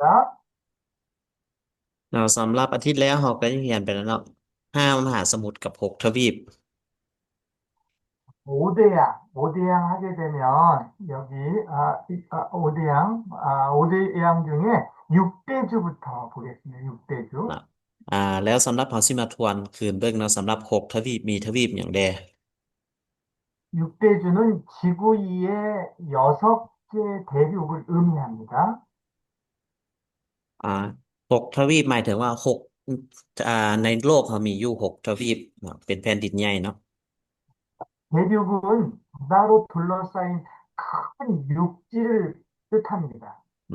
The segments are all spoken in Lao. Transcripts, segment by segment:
เนาะ สำหรับอาทิตย์แล้วเราก็ได้เรียนไปแล้วเนาะ ห้ามหาสมุทรกับหกทวีป 오대양, 오대양 하게 되면 여기 아, 이- 아, 오대양, 아, 오대양 중에 육 대주부터 보겠습니다. 육 대주. อ่า แล้วสำหรับเราสิมาทวนคืนเบิ่งเนาะ สำหรับหกทวีปมีทวีปหยังแด่ 육 대주는 지구 위의 여섯 개 대륙을 의미합니다. อ่า หกทวีปหมายถึงว่าหก อ่า ในโลกเรามีอยู่หกทวีปเนาะ เป็นแผ่นดินใหญ่เนาะ 대륙은 바다로 둘러싸인 큰 육지를 뜻합니다.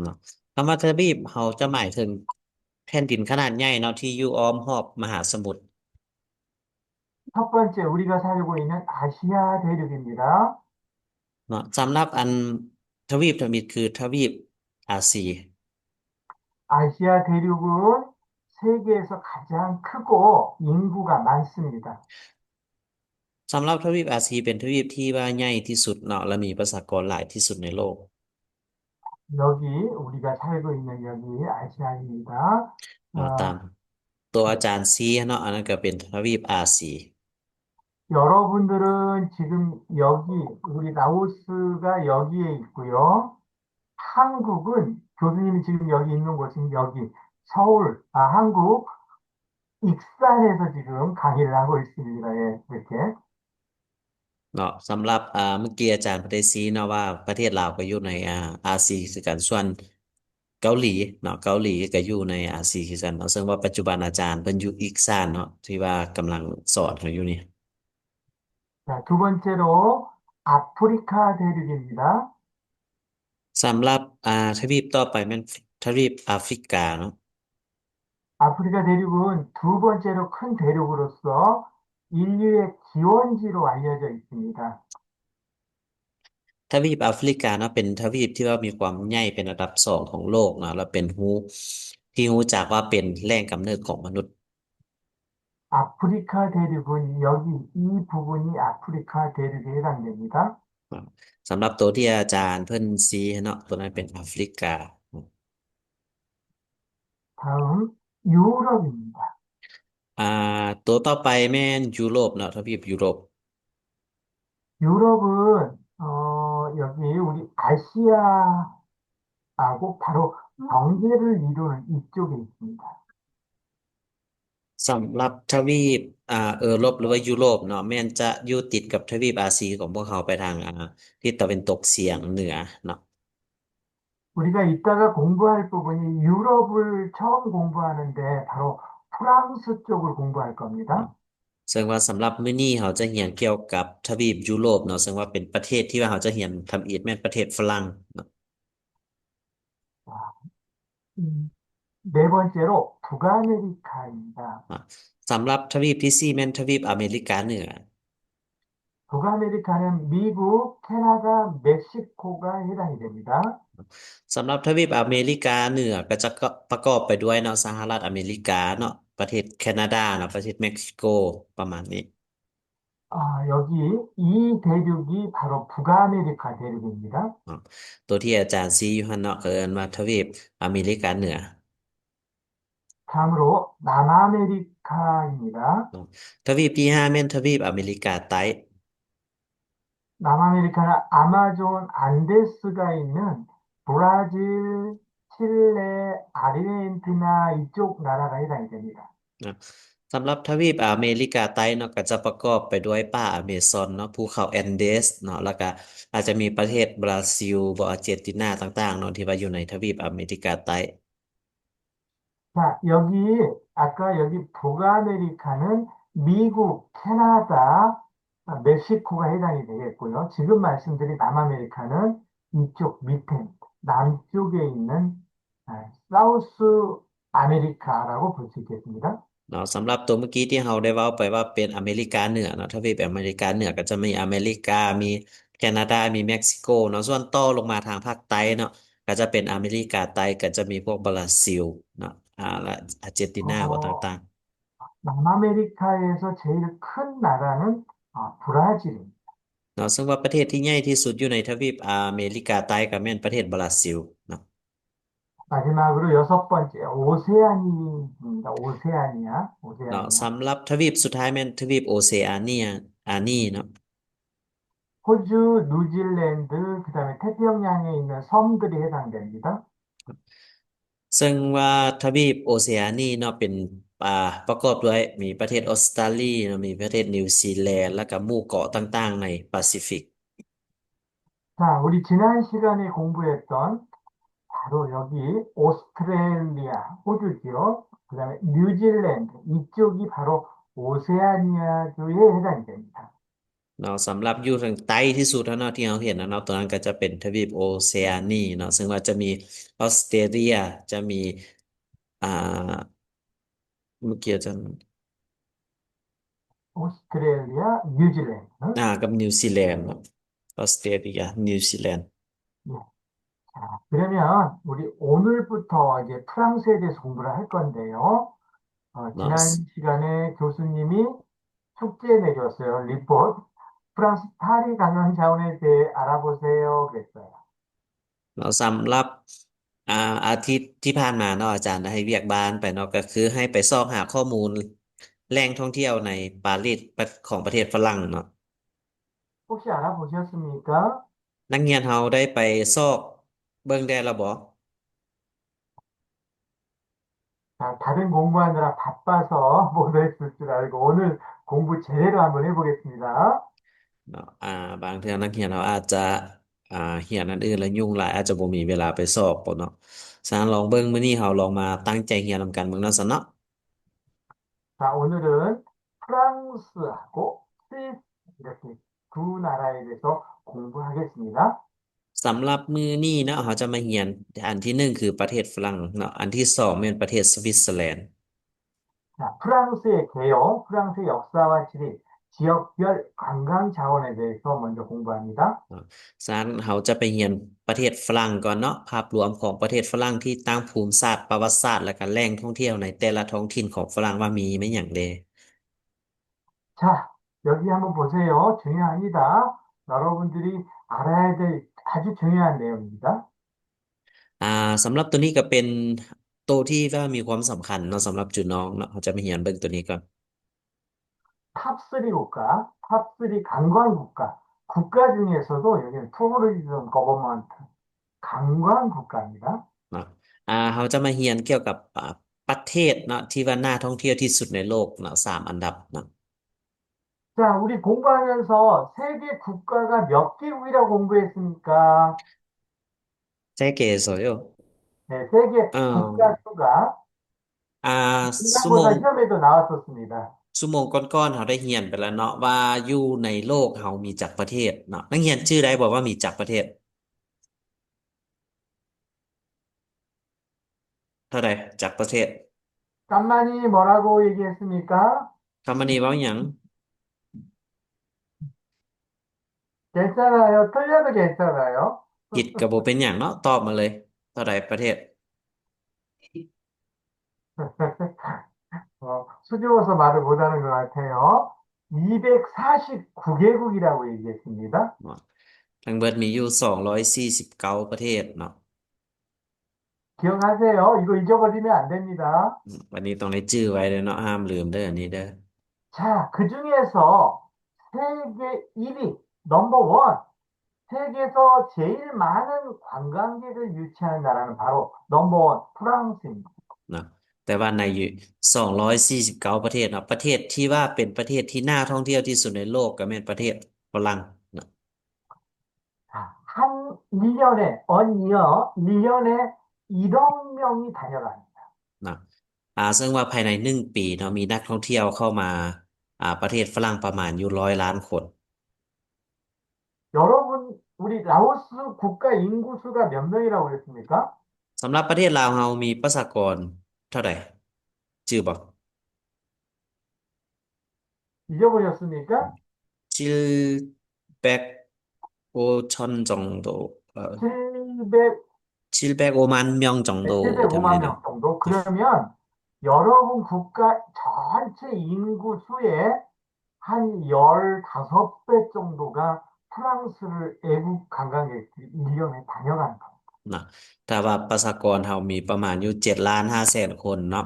เนาะ คำว่าทวีปเราจะหมายถึงแผ่นดินขนาดใหญ่เนาะ ที่อยู่อ้อมรอบมหาสมุทร 첫 번째 우리가 살고 있는 아시아 대륙입니다. เนาะ สำหรับอันทวีปทวีปคือทวีปอาซี 아시아 대륙은 세계에서 가장 크고 인구가 많습니다. สำหรับทวีปอาซีเป็นทวีปที่ว่าใหญ่ที่สุดเนาะ และมีประชากรหลายที่สุดในโลก 여기 우리가 살고 있는 여기 아시아입니다. อ่า 아, ตามตัวอาจารย์ชี้เนาะ อันนั้นก็เป็นทวีปอาซี 여러분들은 지금 여기 우리 라오스가 여기에 있고요. 한국은 교수님이 지금 여기 있는 곳은 여기 서울, 아, 한국 익산에서 지금 강의를 하고 있습니다. 예, 이렇게. เนาะ สำหรับ อ่า เมื่อกี้อาจารย์เพิ่นได้ชี้เนาะว่าประเทศลาวก็อยู่ใน อ่า อาซีคือกัน ส่วนเกาหลีเนาะ เกาหลีก็อยู่ในอาซีคือกันเนาะ ซึ่งว่าปัจจุบันอาจารย์เพิ่นอยู่อิกซานเนาะ ที่ว่ากำลังสอนเราอยู่นี่ 자, 두 번째로 아프리카 대륙입니다. สำหรับ อ่า ทวีปต่อไปแม่นทวีปแอฟริกาเนาะ 아프리카 대륙은 두 번째로 큰 대륙으로서 인류의 기원지로 알려져 있습니다. ทวีปแอฟริกาเนาะ เป็นทวีปที่ว่ามีความใหญ่เป็นอันดับสองของโลกเนาะ และเป็นฮู้ ที่ฮู้จักว่าเป็นแหล่งกำเนิดของมนุษย์ 아프리카 대륙은 여기 이 부분이 아프리카 대륙에 해당됩니다. สำหรับตัวที่อาจารย์เพิ่นชี้เนาะ ตัวนั้นเป็นแอฟริกา 다음 유럽입니다. อ่า ตัวต่อไปแม่นยุโรปเนาะ ทวีปยุโรป 유럽은 어, 여기 우리 아시아하고 바로 경계를 이루는 이쪽에 있습니다. สำหรับทวีป อ่า เอโรปหรือว่ายุโรปเนาะ แม่นจะอยู่ติดกับทวีปอาซีของพวกเราไปทาง อ่า ทิศตะวันตกเฉียงเหนือเนาะ 우리가 이따가 공부할 부분이 유럽을 처음 공부하는데 바로 프랑스 쪽을 공부할 겁니다. ซึ่งว่าสำหรับมื้อนี้เราจะเรียนเกี่ยวกับทวีปยุโรปเนาะ ซึ่งว่าเป็นประเทศที่ว่าเราจะเรียนทำอิฐแม่นประเทศฝรั่งเนาะ 음, 네 번째로 북아메리카입니다. อ่ะ สำหรับทวีปที่สี่แม่นทวีปอเมริกาเหนือ 북아메리카는 미국, 캐나다, 멕시코가 해당이 됩니다. สำหรับทวีปอเมริกาเหนือก็จะประกอบไปด้วยเนาะ สหรัฐอเมริกาเนาะ ประเทศแคนาดาเนาะ ประเทศเม็กซิโก ประมาณนี้ 아, 여기 이 대륙이 바로 북아메리카 대륙입니다. อ่ะ ตัวที่อาจารย์ชี้อยู่หั่นเนาะ ก็เอิ้นว่าทวีปอเมริกาเหนือ 다음으로 남아메리카입니다. ทวีปที่ห้าแม่นทวีปอเมริกาใต้ 남아메리카는 아마존 안데스가 있는 브라질, 칠레, 아르헨티나 이쪽 나라가 해당이 됩니다. สำหรับทวีปอเมริกาใต้เนาะ ก็จะประกอบไปด้วยป่าอเมซอนเนาะ ภูเขาแอนเดสเนาะ แล้วก็อาจจะมีประเทศบราซิล บออาร์เจนตินาต่างๆเนาะ ที่ว่าอยู่ในทวีปอเมริกาใต้ 자, 여기 아까 여기 북아메리카는 미국, 캐나다, 아, 멕시코가 해당이 되겠고요. 지금 말씀드린 남아메리카는 이쪽 밑에 남쪽에 있는 아, 사우스 아메리카라고 볼 수 있겠습니다. เนาะ สำหรับตัวเมื่อกี้ที่เราได้เว้าไปว่าเป็นอเมริกาเหนือเนาะ ทวีปอเมริกาเหนือก็จะมีอเมริกา มีแคนาดา มีเม็กซิโกเนาะ ส่วนต่อลงมาทางภาคใต้เนาะ ก็จะเป็นอเมริกาใต้ ก็จะมีพวกบราซิลเนาะ อ่า และอาร์เจนตินา พวกต่างๆ 남아메리카에서 제일 큰 나라는 아, 브라질입니다. ເນາະ ເຊິ່ງວ່າປະເທດທີ່ໃຫຍ່ທີ່ສຸດຢູ່ໃນທະວີບອາເມລິກາໃຕ້ກໍແມ່ນປະເທດບຣາຊິລເນາະ. 마지막으로 여섯 번째, 오세아니입니다. 오세아니아, ເນາະ 오세아니아. ສຳລັບທະວີບສຸດທ້າຍແມ່ນທະວີບໂອເຊອາເນຍ ອານີເນາະ. 호주, 뉴질랜드, 그다음에 태평양에 있는 섬들이 해당됩니다. ເຊິ່ງວ່າທະວີບໂອເຊອານີເນາະ ເປັນ ອ່າ ປະກອບດ້ວຍ ມີປະເທດອົດສະຕາລີເນາະ ມີປະເທດນິວຊີແລນ ແລ້ວກໍໝູ່ເກາະຕ່າງໆໃນປາຊີຟິກ. 자, 우리 지난 시간에 공부했던 바로 여기 오스트레일리아, 호주 지역, 그다음에 뉴질랜드 이쪽이 바로 오세아니아주에 해당이 됩니다. ເນາະ ສຳລັບຢູ່ທາງໃຕ້ທີ່ສຸດຫັ້ນເນາະ ທີ່ເຮົາເຫັນຫັ້ນເນາະ ຕົວນັ້ນກໍຈະເປັນທະວີບໂອເຊອານີເນາະ ເຊິ່ງວ່າຈະມີອົດສະເຕຣເລຍ ຈະມີ ອ່າ ເມື່ອກີ້ອາຈານ 오스트레일리아, 뉴질랜드. ອ່າ ກັບນິວຊີແລນເນາະ ອົດສະເຕຣເລຍ ນິວຊີແລນ. 네. 자, 그러면 우리 오늘부터 이제 프랑스에 대해서 공부를 할 건데요. 어, 지난 시간에 교수님이 숙제 내줬어요. 리포트. 프랑스 파리 관광 자원에 대해 알아보세요. 그랬어요. ເນາະ ສຳລັບ ອ່າ ອາທິດທີ່ຜ່ານມາເນາະ ອາຈານໄດ້ໃຫ້ວຽກບ້ານໄປເນາະ ກໍຄືໃຫ້ໄປຊອກຫາຂໍ້ມູນແຫຼ່ງທ່ອງທ່ຽວໃນປາຣີ ປະ ຂອງປະເທດຝຣັ່ງເນາະ. 혹시 알아보셨습니까? ນັກຮຽນເຮົາໄດ້ໄປຊອກເບິ່ງແດ່ແລ້ວບໍ່? 자, 다른 공부하느라 바빠서 못했을 줄 알고 오늘 공부 제대로 한번 해보겠습니다. ເນາະ ອ່າ ບາງເທື່ອນັກຮຽນເຮົາອາດຈະ ອ່າ ຮຽນອັນອື່ນແລ້ວຫຍຸ້ງຫຼາຍ ອາດຈະບໍ່ມີເວລາໄປຊອກເນາະ. ສະນັ້ນລອງເບິ່ງ ມື້ນີ້ເຮົາລອງມາຕັ້ງໃຈຮຽນນຳກັນເບິ່ງເນາະ ຊັ້ນເນາະ. 자, 오늘은 프랑스하고 스위스 이렇게 두 나라에 대해서 공부하겠습니다. ສຳລັບມື້ນີ້ເນາະ ເຮົາຈະມາຮຽນ ອັນທີໜຶ່ງຄືປະເທດຝຣັ່ງເນາະ ອັນທີສອງແມ່ນປະເທດສະວິດເຊີແລນ. 자, 프랑스의 개요, 프랑스의 역사와 지리, 지역별 관광 자원에 대해서 먼저 공부합니다. ສະນັ້ນເຮົາຈະໄປຮຽນປະເທດຝຣັ່ງກ່ອນເນາະ ພາບລວມຂອງປະເທດຝຣັ່ງ ທີ່ຕັ້ງພູມສາດ ປະຫວັດສາດ ແລະກະແຫຼ່ງທ່ອງທ່ຽວໃນແຕ່ລະທ້ອງຖິ່ນຂອງຝຣັ່ງວ່າມີແມ່ນຫຍັງແດ່. 자, 여기 한번 보세요. 중요합니다. 여러분들이 알아야 될 아주 중요한 내용입니다. ອ່າ ສຳລັບໂຕນີ້ກໍເປັນໂຕທີ່ວ່າມີຄວາມສຳຄັນເນາະ ສຳລັບຈຸນ້ອງເນາະ ເຮົາຈະມາຮຽນເບິ່ງໂຕນີ້ກ່ອນ. 탑 쓰리 국가, 탑 쓰리 관광 국가, 국가 중에서도 여기는 tourism government 관광 국가입니다. ເນາະ ອ່າ ເຮົາຈະມາຮຽນກ່ຽວກັບ ອ່າ ປະເທດເນາະ ທີ່ວ່າໜ້າທ່ອງທ່ຽວທີ່ສຸດໃນໂລກເນາະ ສາມອັນດັບເນາະ. 자, 우리 공부하면서 세계 국가가 몇 개국이라고 공부했습니까? 세계에서요? 네, 세계 어. 국가 수가 아, 중간고사 수목 시험에도 나왔었습니다. ຊົ່ວໂມງກ່ອນໆ ເຮົາໄດ້ຮຽນໄປແລ້ວເນາະ ວ່າຢູ່ໃນໂລກເຮົາມີຈັກປະເທດເນາະ. ນັກຮຽນຈື່ໄດ້ບໍ່ວ່າມີຈັກປະເທດ? ເທົ່າໃດ? ຈັກປະເທດ? 깐ܡܢܝ 뭐라고 얘기했습니까? 깐ܡܢܝ ເວົ້າຫຍັງ? 괜찮아요. 틀려도 괜찮아요. ຜິດກໍບໍ່ເປັນຫຍັງເນາະ ຕອບມາເລີຍ. ເທົ່າໃດປະເທດ? 어, 수줍어서 말을 못하는 것 같아요. 이백사십구 개국이라고 얘기했습니다. ທັງເບິດມີຢູ່ສອງຮ້ອຍສີ່ສິບເກົ້າປະເທດເນາະ. 기억하세요. 이거 잊어버리면 안 됩니다. ອືມ ອັນນີ້ຕ້ອງໄດ້ຈື່ໄວ້ເດີເນາະ ຫ້າມລືມເດີ ອັນນີ້ເດີ. 자, 그중에서 세계 일 위, 넘버원, 세계에서 제일 많은 관광객을 유치하는 나라는 바로 넘버원 프랑스입니다. ເນາະ ແຕ່ວ່າໃນສອງຮ້ອຍສີ່ສິບເກົ້າປະເທດເນາະ ປະເທດທີ່ວ່າເປັນປະເທດທີ່ໜ້າທ່ອງທ່ຽວທີ່ສຸດໃນໂລກກໍແມ່ນປະເທດຝຣັ່ງເນາະ. 자, 한 일 년에, 한 일 년, 일 년에 일억 명이 다녀갑니다. ນະ ອ່າ ເຊິ່ງວ່າພາຍໃນໜຶ່ງປີເນາະ ມີນັກທ່ອງທ່ຽວເຂົ້າມາ ອ່າ ປະເທດຝຣັ່ງປະມານຢູ່ຮ້ອຍລ້ານຄົນ. 여러분, 우리 라오스 국가 인구수가 몇 명이라고 그랬습니까? ສຳລັບປະເທດລາວເຮົາມີປະຊາກອນເທົ່າໃດ? ຈື່ບໍ່? 잊어버렸습니까? 칠백 오천 정도. 어, 칠백, 칠백오만 명 정도 네, 칠백오만 됩니다. 명 정도. 그러면 여러분 국가 전체 인구수의 한 열다섯 배 정도가 프랑스를 애국 관광객들이 일 년에 다녀가는 겁니다. ເນາະ ຖ້າວ່າປະຊາກອນເຮົາມີປະມານຢູ່ເຈັດລ້ານຫ້າແສນຄົນເນາະ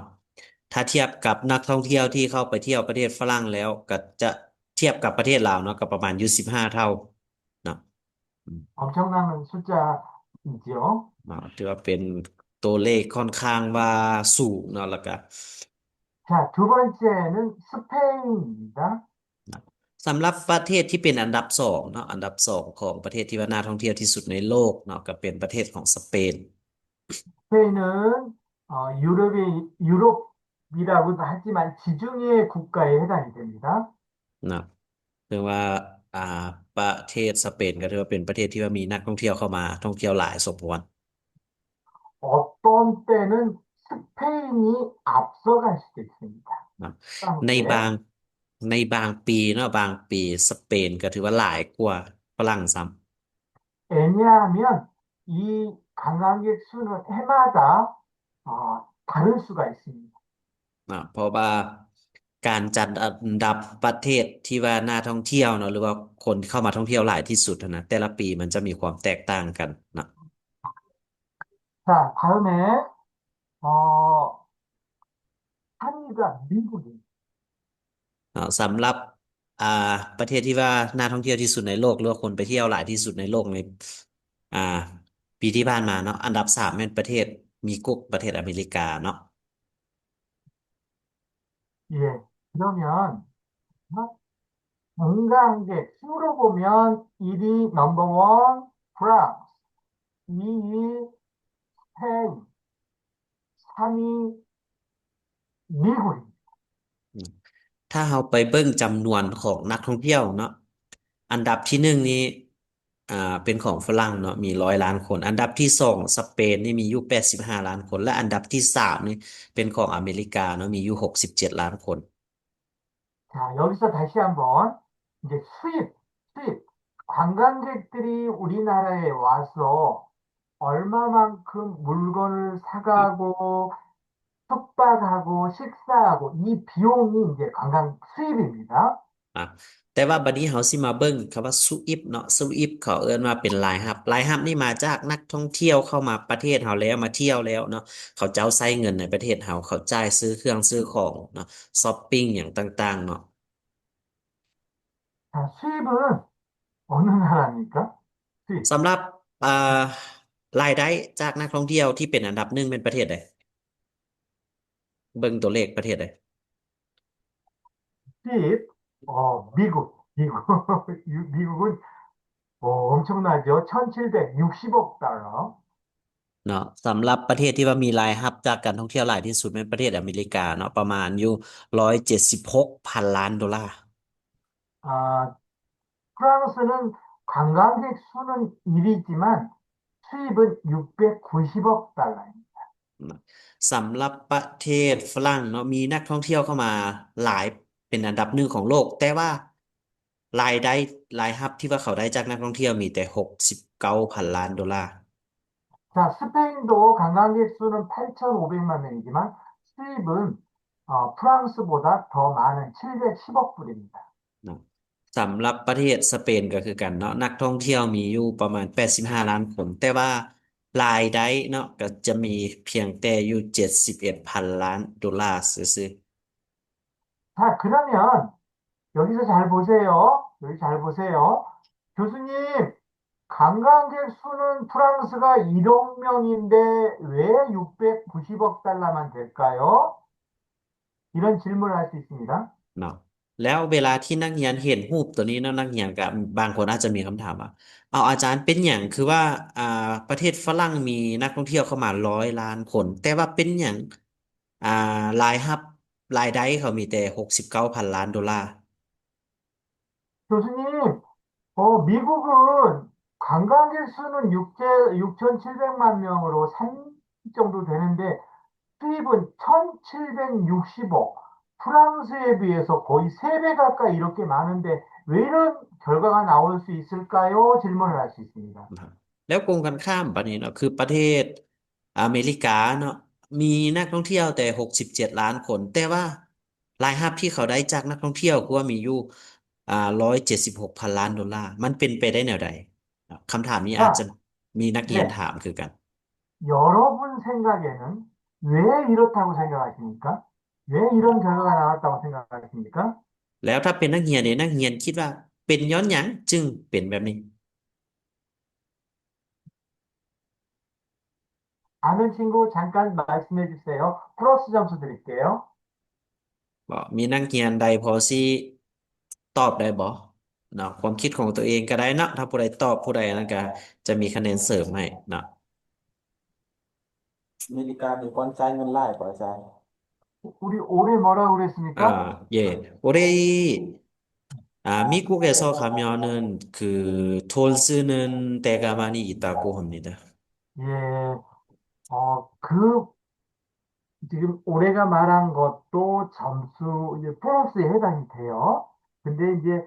ຖ້າທຽບກັບນັກທ່ອງທ່ຽວທີ່ເຂົ້າໄປທ່ຽວປະເທດຝຣັ່ງແລ້ວ ກໍຈະທຽບກັບປະເທດລາວເນາະ ກໍປະມານຢູ່ສິບຫ້າເທົ່າເນາະ. 음. 엄청난 숫자이죠. ເນາະ ຖືວ່າເປັນຕົວເລກຂ້ອນຂ້າງວ່າສູງເນາະ ແລ້ວກະ 자, 두 번째는 스페인입니다. ສຳລັບປະເທດທີ່ເປັນອັນດັບສອງເນາະ ອັນດັບສອງຂອງປະເທດທີ່ວ່າໜ້າທ່ອງທ່ຽວທີ່ສຸດໃນໂລກເນາະ ກໍເປັນປະເທດຂອງສະເປນ. 스페인은 어, 유럽의, 유럽이라고도 하지만 지중해 국가에 해당이 됩니다. ເນາະ ເຊິ່ງວ່າ ອ່າ ປະເທດສະເປນກໍຖືວ່າເປັນປະເທດທີ່ວ່າມີນັກທ່ອງທ່ຽວເຂົ້າມາທ່ອງທ່ຽວຫຼາຍສົມຄວນ. 어떤 때는 스페인이 앞서갈 수도 있습니다. ເນາະ ໃນບາງ 프랑스에. ໃນບາງປີເນາະ ບາງປີສະເປນກໍຖືວ່າຫຼາຍກວ່າຝຣັ່ງຊ້ຳ. 왜냐하면 이 관광객 수는 해마다 어, 다를 수가 있습니다. ເນາະ ເພາະວ່າການຈັດອັນດັບປະເທດທີ່ວ່າໜ້າທ່ອງທ່ຽວເນາະ ຫຼືວ່າຄົນເຂົ້າມາທ່ອງທ່ຽວຫຼາຍທີ່ສຸດຫັ້ນນະ ແຕ່ລະປີມັນຈະມີຄວາມແຕກຕ່າງກັນເນາະ. 자, 다음에 어, 삼 위가 미국입니다. ເນາະ ສຳລັບ ອ່າ ປະເທດທີ່ວ່າໜ້າທ່ອງທ່ຽວທີ່ສຸດໃນໂລກ ຫຼືວ່າຄົນໄປທ່ຽວຫຼາຍທີ່ສຸດໃນໂລກໃນ ອ່າ ປີທີ່ຜ່ານມາເນາະ ອັນດັບສາມແມ່ນປະເທດມິກຸ ປະເທດອາເມລິກາເນາະ. 예, 그러면 관광객 수로 보면 일 위 넘버원 프랑스, 이 위 스페인, 삼 위 미국입니다. ອືມ ຖ້າເຮົາໄປເບິ່ງຈຳນວນຂອງນັກທ່ອງທ່ຽວເນາະ ອັນດັບທີໜຶ່ງນີ້ ອ່າ ເປັນຂອງຝຣັ່ງເນາະ ມີຮ້ອຍລ້ານຄົນ, ອັນດັບທີສອງສະເປນນີ້ມີຢູ່ແປດສິບຫ້າລ້ານຄົນ ແລະ ອັນດັບທີສາມນີ້ເປັນຂອງອາເມລິກາເນາະ ມີຢູ່ຫົກສິບເຈັດລ້ານຄົນ. 자, 여기서 다시 한번 이제 수입, 수입. 관광객들이 우리나라에 와서 얼마만큼 물건을 사가고 숙박하고 식사하고 이 비용이 이제 관광 수입입니다. ອາ ແຕ່ວ່າບັດນີ້ເຮົາຊິມາເບິ່ງຄຳວ່າ ສະອີບ ເນາະ, ສະອີບ ເຂົາເອີ້ນວ່າເປັນລາຍຮັບ. ລາຍຮັບນີ້ມາຈາກນັກທ່ອງທ່ຽວເຂົ້າມາປະເທດເຮົາແລ້ວ ມາທ່ຽວແລ້ວເນາະ, ເຂົາເຈົ້າໃຊ້ເງິນໃນປະເທດເຮົາ, ເຂົາຈ່າຍຊື້ເຄື່ອງຊື້ຂອງເນາະ, ຊັອບປິງຫຍັງຕ່າງໆເນາະ. 자, 수입은 어느 나라입니까? 수입. ສຳລັບ ເອີ ລາຍໄດ້ຈາກນັກທ່ອງທ່ຽວທີ່ເປັນອັນດັບໜຶ່ງແມ່ນປະເທດໃດ? ເບິ່ງຕົວເລກປະເທດໃດ? 수입, 어, 미국, 미국, 유- 미국은 어, 엄청나죠. 천칠백육십억 달러. ເນາະ, ສຳລັບປະເທດທີ່ວ່າມີລາຍຮັບຈາກການທ່ອງທ່ຽວຫຼາຍທີ່ສຸດແມ່ນປະເທດອາເມລິກາເນາະ, ປະມານຢູ່ຮ້ອຍເຈັດສິບຫົກພັນລ້ານໂດລາ. 아, 프랑스는 관광객 수는 일 위지만 수입은 육백구십억 달러입니다. ສຳລັບປະເທດຝຣັ່ງເນາະ ມີນັກທ່ອງທ່ຽວເຂົ້າມາຫຼາຍເປັນອັນດັບໜຶ່ງຂອງໂລກ, ແຕ່ວ່າລາຍໄດ້ ລາຍຮັບທີ່ວ່າເຂົາໄດ້ຈາກນັກທ່ອງທ່ຽວມີແຕ່ຫົກສິບເກົ້າພັນລ້ານໂດລາ. 자, 스페인도 관광객 수는 팔천오백만 명이지만 수입은 어, 프랑스보다 더 많은 칠백십억 불입니다. ເນາະ, ສຳລັບປະເທດສະເປນກໍຄືກັນເນາະ, ນັກທ່ອງທ່ຽວມີຢູ່ປະມານແປດສິບຫ້າລ້ານຄົນ, ແຕ່ວ່າລາຍໄດ້ເນາະ ກໍຈະມີພຽງແຕ່ຢູ່ເຈັດສິບເອັດພັນລ້ານໂດລາຊື່ໆ. 자, 그러면 여기서 잘 보세요. 여기 잘 보세요. 교수님, 관광객 수는 프랑스가 일억 명인데 왜 육백구십억 달러만 될까요? 이런 질문을 할 수 있습니다. ເນາະ, ແລ້ວເວລາທີ່ນັກຮຽນເຫັນຮູບໂຕນີ້ເນາະ, ນັກຮຽນກໍບາງຄົນອາດຈະມີຄຳຖາມວ່າ ເອົາ ອາຈານ ເປັນຫຍັງຄືວ່າ ອ່າ ປະເທດຝຣັ່ງມີນັກທ່ອງທ່ຽວເຂົ້າມາຮ້ອຍລ້ານຄົນ, ແຕ່ວ່າເປັນຫຍັງ ອ່າ ລາຍຮັບ ລາຍໄດ້ເຂົາມີແຕ່ຫົກສິບເກົ້າພັນລ້ານໂດລາ. 교수님, 어, 미국은 관광객 수는 육천칠백만 명으로 삼 위 정도 되는데 수입은 천칠백육십억, 프랑스에 비해서 거의 세 배 가까이 이렇게 많은데 왜 이런 결과가 나올 수 있을까요? 질문을 할 수 있습니다. ແລ້ວກົງກັນຂ້າມບັດນີ້ເນາະ ຄືປະເທດ ອາເມລິກາເນາະ ມີນັກທ່ອງທ່ຽວແຕ່ຫົກສິບເຈັດລ້ານຄົນ, ແຕ່ວ່າລາຍຮັບທີ່ເຂົາໄດ້ຈາກນັກທ່ອງທ່ຽວຄືວ່າມີຢູ່ ອ່າ ຮ້ອຍເຈັດສິບຫົກພັນລ້ານໂດລາ, ມັນເປັນໄປໄດ້ແນວໃດ? ຄຳຖາມນີ້ອາດຈະມີນັກຮຽນຖາມຄືກັນ. 여러분 생각에는 왜 이렇다고 생각하십니까? 왜 이런 결과가 나왔다고 생각하십니까? ແລ້ວຖ້າເປັນນັກຮຽນເດ ນັກຮຽນຄິດວ່າເປັນຍ້ອນຫຍັງຈຶ່ງເປັນແບບນີ້? 아는 친구 잠깐 말씀해 주세요. 플러스 점수 드릴게요. ບໍ່ ມີນັກຮຽນໃດພໍຊິຕອບໄດ້ບໍ່ເນາະ? ຄວາມຄິດຂອງຕົວເອງກໍໄດ້ເນາະ ຖ້າຜູ້ໃດຕອບຜູ້ໃດນັ້ນກໍຈະມີຄະແນນເສີມໃຫ້ເນາະ. 아메리카는 권จ่ายเงินหลายกว่า อาจารย์. 우리 올해 뭐라고 그랬습니까? ອ່າ 예. 올해 아 미국에서 가면은 그 돈 쓰는 데가 많이 있다고 합니다. 예. 어, 그 지금 올해가 말한 것도 점수 이제 플러스에 해당이 돼요. 근데 이제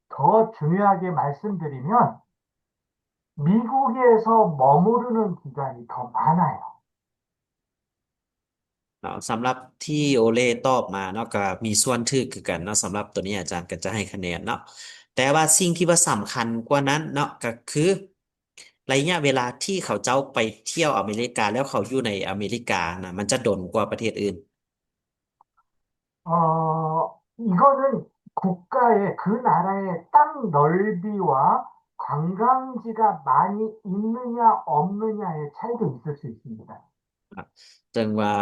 더 중요하게 말씀드리면 미국에서 머무르는 기간이 더 많아요. ເນາະ ສຳລັບທີ່ໂອເລຕອບມາເນາະ ກໍມີສ່ວນຖືກຄືກັນເນາະ. ສຳລັບໂຕນີ້ອາຈານກໍຈະໃຫ້ຄະແນນເນາະ ແຕ່ວ່າສິ່ງທີ່ວ່າສຳຄັນກວ່ານັ້ນເນາະ ກໍຄືໄລຍະເວລາທີ່ເຂົາເຈົ້າໄປທ່ຽວອາເມລິກາ ແລ້ວເຂົາຢູ່ໃນອາເມລິການະ ມັນຈະດົນກວ່າປະເທດອື່ນ. 어, 이거는 국가의 그 나라의 땅 넓이와 관광지가 많이 있느냐 없느냐의 차이도 있을 수 있습니다. ເຊິ່ງວ່າ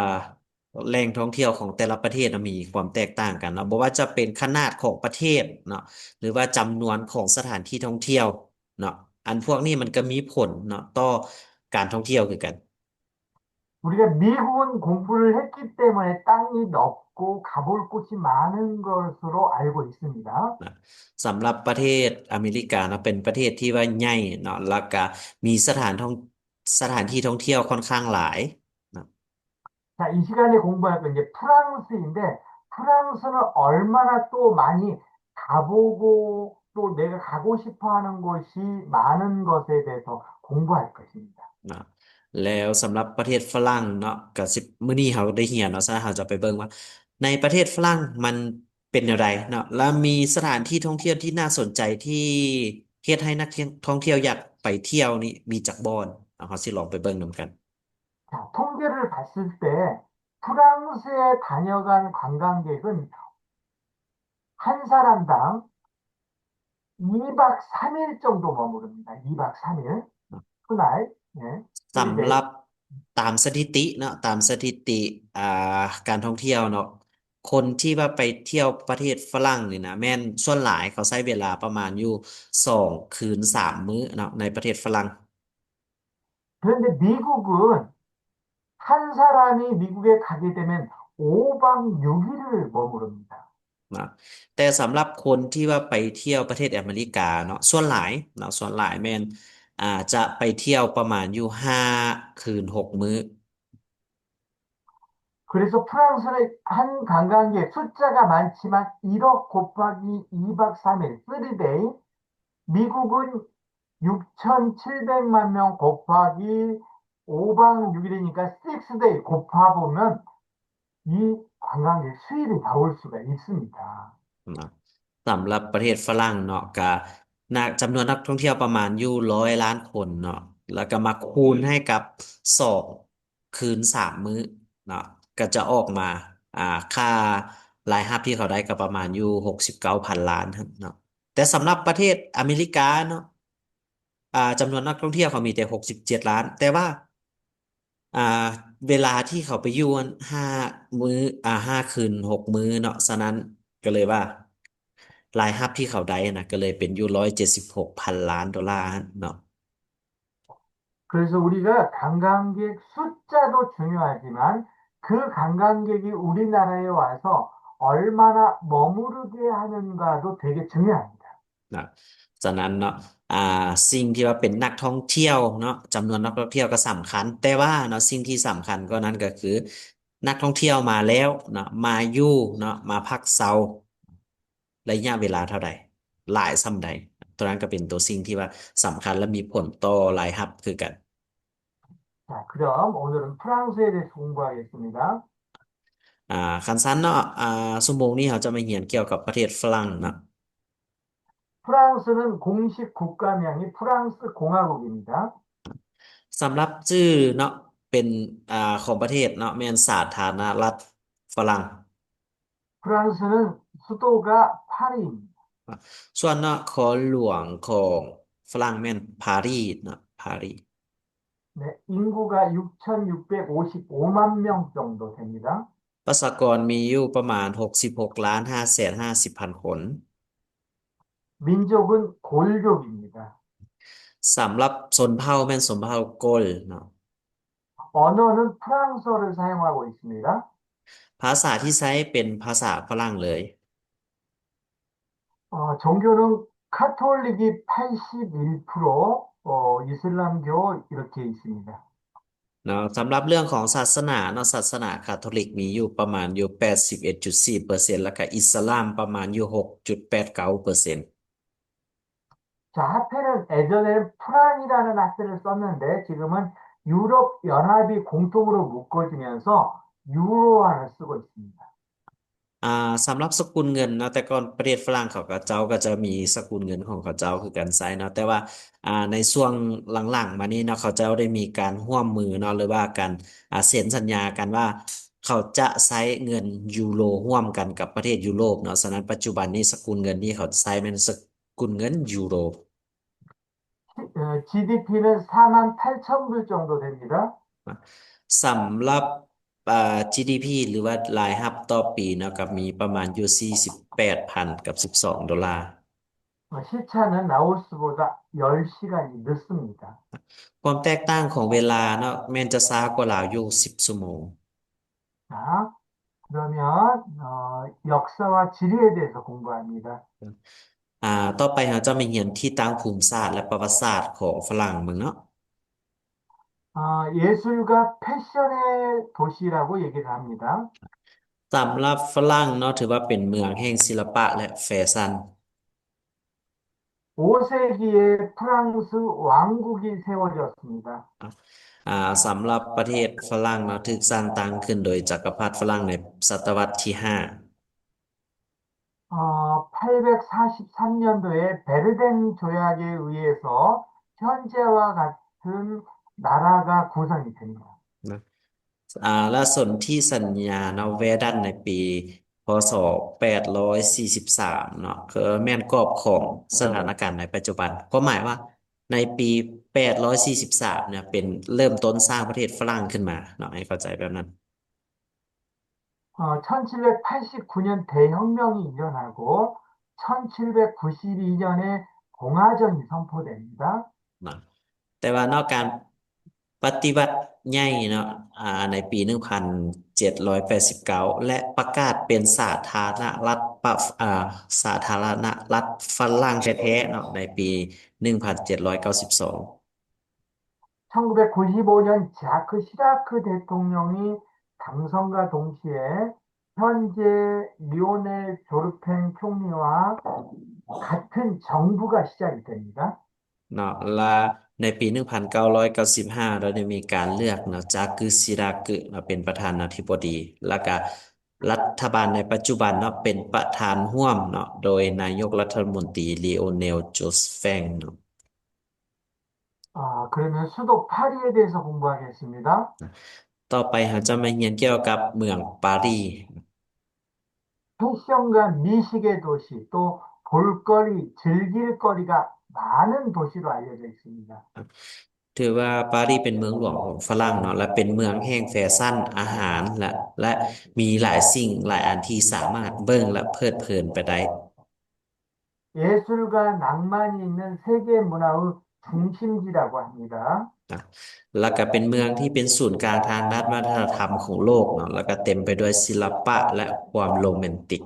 ແຫຼ່ງທ່ອງທ່ຽວຂອງແຕ່ລະປະເທດນະມີຄວາມແຕກຕ່າງກັນເນາະ ບໍ່ວ່າຈະເປັນຂະໜາດຂອງປະເທດເນາະ ຫຼືວ່າຈຳນວນຂອງສະຖານທີ່ທ່ອງທ່ຽວເນາະ ອັນພວກນີ້ມັນກໍມີຜົນເນາະຕໍ່ການທ່ອງທ່ຽວຄືກັນ. 우리가 미국은 공부를 했기 때문에 땅이 넓고 가볼 곳이 많은 것으로 알고 있습니다. ນະ ສຳລັບປະເທດອາເມລິກາເນາະ ເປັນປະເທດທີ່ວ່າໃຫຍ່ເນາະ ແລ້ວກະມີສະຖານທ່ອງ ສະຖານທີ່ທ່ອງທ່ຽວຂ້ອນຂ້າງຫຼາຍ. 자, 이 시간에 공부할 건 이제 프랑스인데, 프랑스는 얼마나 또 많이 가보고, 또 내가 가고 싶어 하는 곳이 많은 것에 대해서 공부할 것입니다. ນະ ແລ້ວສຳລັບປະເທດຝຣັ່ງເນາະ ກະຊິ ມື້ນີ້ເຮົາໄດ້ຮຽນເນາະ ສະນັ້ນເຮົາຈະໄປເບິ່ງວ່າ ໃນປະເທດຝຣັ່ງມັນເປັນແນວໃດເນາະ ແລະ ມີສະຖານທີ່ທ່ອງທ່ຽວທີ່ໜ້າສົນໃຈ ທີ່ເຮັດໃຫ້ນັກທ່ອງທ່ຽວຢາກໄປທ່ຽວນີ້ມີຈັກບ່ອນເນາະ ເຮົາຊິລອງໄປເບິ່ງນຳກັນ. 자, 통계를 봤을 때 프랑스에 다녀간 관광객은 한 사람당 이 박 삼 일 정도 머무릅니다. 이 박 삼 일. 하나에. 예. ສຳລັບຕາມສະຖິຕິເນາະ ຕາມສະຖິຕິ ອ່າ ການທ່ອງທ່ຽວເນາະ ຄົນທີ່ວ່າໄປທ່ຽວປະເທດຝຣັ່ງນີ້ນະ ແມ່ນສ່ວນຫຼາຍເຂົາໃຊ້ເວລາປະມານຢູ່ສອງຄືນສາມມື້ເນາະ ໃນປະເທດຝຣັ່ງ. 그런데 미국은 한 사람이 미국에 가게 되면 오 박 육 일을 머무릅니다. ນະ ແຕ່ສຳລັບຄົນທີ່ວ່າໄປທ່ຽວປະເທດອາເມລິກາເນາະ ສ່ວນຫຼາຍເນາະ ສ່ວນຫຼາຍແມ່ນ ອ່າ ຈະໄປທ່ຽວປະມານຢູ່ຫ້າຄືນຫົກມື້. 그래서 프랑스는 한 관광객 숫자가 많지만 일억 곱하기 이 박 삼 일, 쓰리 데이, 미국은 육천칠백만 명 곱하기 오 박 육 일이니까 식스 데이 곱해보면 이 관광객 수입이 나올 수가 있습니다. ນະ ສຳລັບປະເທດຝຣັ່ງເນາະ ກະ ນັກ ຈຳນວນນັກທ່ອງທ່ຽວປະມານຢູ່ຮ້ອຍລ້ານຄົນເນາະ ແລ້ວກໍມາຄູນໃຫ້ກັບສອງຄືນສາມມື້ເນາະ ກໍຈະອອກມາ ອ່າ ຄ່າລາຍຮັບທີ່ເຂົາໄດ້ກໍປະມານຢູ່ຫົກສິບເກົ້າພັນລ້ານເນາະ. ແຕ່ສຳລັບປະເທດອາເມລິກາເນາະ ອ່າ ຈຳນວນນັກທ່ອງທ່ຽວເຂົາມີແຕ່ຫົກສິບເຈັດລ້ານ ແຕ່ວ່າ ອ່າ ເວລາທີ່ເຂົາໄປຢູ່ຫັ້ນຫ້າມື້ ອ່າ ຫ້າຄືນຫົກມື້ເນາະ ສະນັ້ນກໍເລີຍວ່າ ລາຍຮັບທີ່ເຂົາໄດ້ນະ ກໍເລີຍເປັນຢູ່ຮ້ອຍເຈັດສິບຫົກພັນລ້ານໂດລາເນາະ. 그래서 우리가 관광객 숫자도 중요하지만 그 관광객이 우리나라에 와서 얼마나 머무르게 하는가도 되게 중요합니다. ນະ ສະນັ້ນເນາະ ອ່າ ສິ່ງທີ່ວ່າເປັນນັກທ່ອງທ່ຽວເນາະ ຈຳນວນນັກທ່ອງທ່ຽວກໍສຳຄັນ ແຕ່ວ່າເນາະ ສິ່ງທີ່ສຳຄັນກວ່ານັ້ນກໍຄື ນັກທ່ອງທ່ຽວມາແລ້ວເນາະ ມາຢູ່ເນາະ ມາພັກເຊົາ ໄລຍະເວລາເທົ່າໃດ ຫຼາຍສ່ຳໃດ ໂຕນັ້ນກໍເປັນໂຕສິ່ງທີ່ວ່າສຳຄັນ ແລະ ມີຜົນຕໍ່ລາຍຮັບຄືກັນ. 자, 그럼 오늘은 프랑스에 대해서 공부하겠습니다. ອ່າ ຄັນຊັ້ນເນາະ ອ່າ ຊົ່ວໂມງນີ້ເຮົາຈະມາຮຽນກ່ຽວກັບປະເທດຝຣັ່ງເນາະ. 프랑스는 공식 국가명이 프랑스 공화국입니다. ສຳລັບຊື່ເນາະ ເປັນ ອ່າ ຂອງປະເທດເນາະ ແມ່ນສາທາລະນະລັດຝຣັ່ງ. 프랑스는 수도가 파리입니다. ສ່ວນນະຄອນຫຼວງຂອງຝຣັ່ງແມ່ນປາຣີເນາະ ປາຣີ. 네, 인구가 육천육백오십오만 명 정도 됩니다. ປະຊາກອນມີຢູ່ປະມານຫົກສິບຫົກລ້ານຫ້າແສນຫ້າສິບພັນຄົນ. 민족은 곶ܘܠ족입니다. ສຳລັບຊົນເຜົ່າແມ່ນຊົນເຜົ່າໂກລເນາະ. 언어는 프랑스어를 사용하고 있습니다. ພາສາທີ່ໃຊ້ເປັນພາສາຝຣັ່ງເລີຍ. 어, 종교는 카톨릭이 팔십일 프로, 어, 이슬람교 이렇게 있습니다. ເນາະ ສຳລັບເລື່ອງຂອງສາສະໜາເນາະ ສາສະໜາຄາໂທລິກມີຢູ່ປະມານຢູ່ແປດສິບເອັດຈຸດສີ່ເປີເຊັນ ແລ້ວກະອິດສະລາມປະມານຢູ່ຫົກຈຸດແປດເກົ້າເປີເຊັນ. 자, 화폐는 예전에는 프랑이라는 화폐를 썼는데 지금은 유럽 연합이 공통으로 묶어지면서 유로화를 쓰고 있습니다. ອ່າ ສຳລັບສະກຸນເງິນເນາະ ແຕ່ກ່ອນປະເທດຝຣັ່ງເຂົາ ເຂົາເຈົ້າກໍຈະມີສະກຸນເງິນຂອງເຂົາເຈົ້າຄືກັນໃຊ້ເນາະ ແຕ່ວ່າ ອ່າ ໃນຊ່ວງຫຼັງໆມານີ້ເນາະ ເຂົາເຈົ້າໄດ້ມີການຮ່ວມມືເນາະ ຫຼືວ່າການ ອ່າ ເຊັນສັນຍາກັນວ່າ ເຂົາຈະໃຊ້ເງິນຢູໂຣຮ່ວມກັນກັບປະເທດຢູໂຣບເນາະ. ສະນັ້ນ ປັດຈຸບັນນີ້ສະກຸນເງິນທີ່ເຂົາໃຊ້ແມ່ນສະກຸນເງິນຢູໂຣ. 어, 지디피는 사만 팔천 불 정도 됩니다. ສຳລັບ ອ່າ ຈີດີພີ ຫຼືວ່າລາຍຮັບຕໍ່ປີເນາະ ກໍມີປະມານຢູ່ສີ່ສິບແປດພັນກັບສິບສອງໂດລາ. 어, 시차는 라오스보다 열 시간이 늦습니다. ຄວາມແຕກຕ່າງຂອງເວລາເນາະ ແມ່ນຈະຊ້າກວ່າລາວຢູ່ສິບຊົ່ວໂມງ. 자, 그러면 어, 역사와 지리에 대해서 공부합니다. ອ່າ ຕໍ່ໄປເຮົາຈະມາຮຽນທີ່ຕັ້ງພູມສາດ ແລະ ປະຫວັດສາດຂອງຝຣັ່ງເບິ່ງເນາະ. 아, 예술과 패션의 도시라고 얘기를 합니다. ສຳລັບຝຣັ່ງເນາະ ຖືວ່າເປັນເມືອງແຫ່ງສິລະປະ ແລະ ແຟຊັນ. 오 세기에 프랑스 왕국이 세워졌습니다. ອ່າ ສຳລັບປະເທດຝຣັ່ງເນາະ ຖືກສ້າງຕັ້ງຂຶ້ນໂດຍຈັກກະພັດຝຣັ່ງໃນສະຕະວັດທີຫ້າ. 어, 팔백사십삼 년도에 베르ܕܢ 조약에 의해서 현재와 같은 나라가 구성이 됩니다. ອ່າ ແລະ ສົນທິສັນຍາເນາະ ເວດັນໃນປີ ພ.ສ. ແປດຮ້ອຍສີ່ສິບສາມເນາະ ຄືແມ່ນກອບຂອງສະຖານະການໃນປັດຈຸບັນ. ຄວາມໝາຍວ່າໃນປີແປດຮ້ອຍສີ່ສິບສາມເນຍ ເປັນເລີ່ມຕົ້ນສ້າງປະເທດຝຣັ່ງຂຶ້ນມາເນາະ ໃຫ້ເຂົ້າໃຈແບບນັ້ນ. 어, 천칠백팔십구 년 대혁명이 일어나고 천칠백구십이 년에 공화정이 선포됩니다. ແຕ່ວ່າເນາະ ການປະຕິວັດໃຫຍ່ເນາະ ອ່າ ໃນປີໜຶ່ງພັນເຈັດຮ້ອຍແປດສິບເກົ້າ ແລະ ປະກາດເປັນສາທາລະນະລັດ ປະ ອ່າ ສາທາລະນະລັດຝຣັ່ງແທ້ໆເນາະ ໃນປີໜຶ່ງພັນເຈັດຮ້ອຍເກົ້າສິບສອງ. 천구백구십오 년 자크 시라크 대통령이 당선과 동시에 현재 리오네 조르ܦ 총리와 같은 정부가 시작이 됩니다. ເນາະ ແລະ ໃນປີໜຶ່ງພັນເກົ້າຮ້ອຍເກົ້າສິບຫ້າ ເຮົາໄດ້ມີການເລືອກເນາະ ຈາກຄືຊິຣາກຶເນາະ ເປັນປະທານາທິບໍດີ ແລ້ວກະລັດຖະບານໃນປັດຈຸບັນເນາະ ເປັນປະທານຮ່ວມເນາະ ໂດຍນາຍົກລັດຖະມົນຕີ ລີໂອເນລ ໂຈສເຟງ ເນາະ. 아, 그러면 수도 파리에 대해서 공부하겠습니다. ຕໍ່ໄປເຮົາຈະມາຮຽນກ່ຽວກັບເມືອງປາຣີ. 패션과 미식의 도시, 또 볼거리, 즐길 거리가 많은 도시로 알려져 있습니다. ຖືວ່າປາຣີເປັນເມືອງຫຼວງຂອງຝຣັ່ງເນາະ ແລະ ເປັນເມືອງແຫ່ງແຟຊັນ, ອາຫານ ແລະ ແລະ ມີຫຼາຍສິ່ງຫຼາຍອັນທີ່ສາມາດເບິ່ງ ແລະ ເພີດເພີນໄປໄດ້. 예술과 낭만이 있는 세계 문화의 중심지라고 합니다. ແລ້ວກໍເປັນເມືອງທີ່ເປັນສູນກາງທາງດ້ານວັດທະນະທຳຂອງໂລກເນາະ ແລ້ວກໍເຕັມໄປດ້ວຍສິລະປະ ແລະ ຄວາມໂຣແມນຕິກ.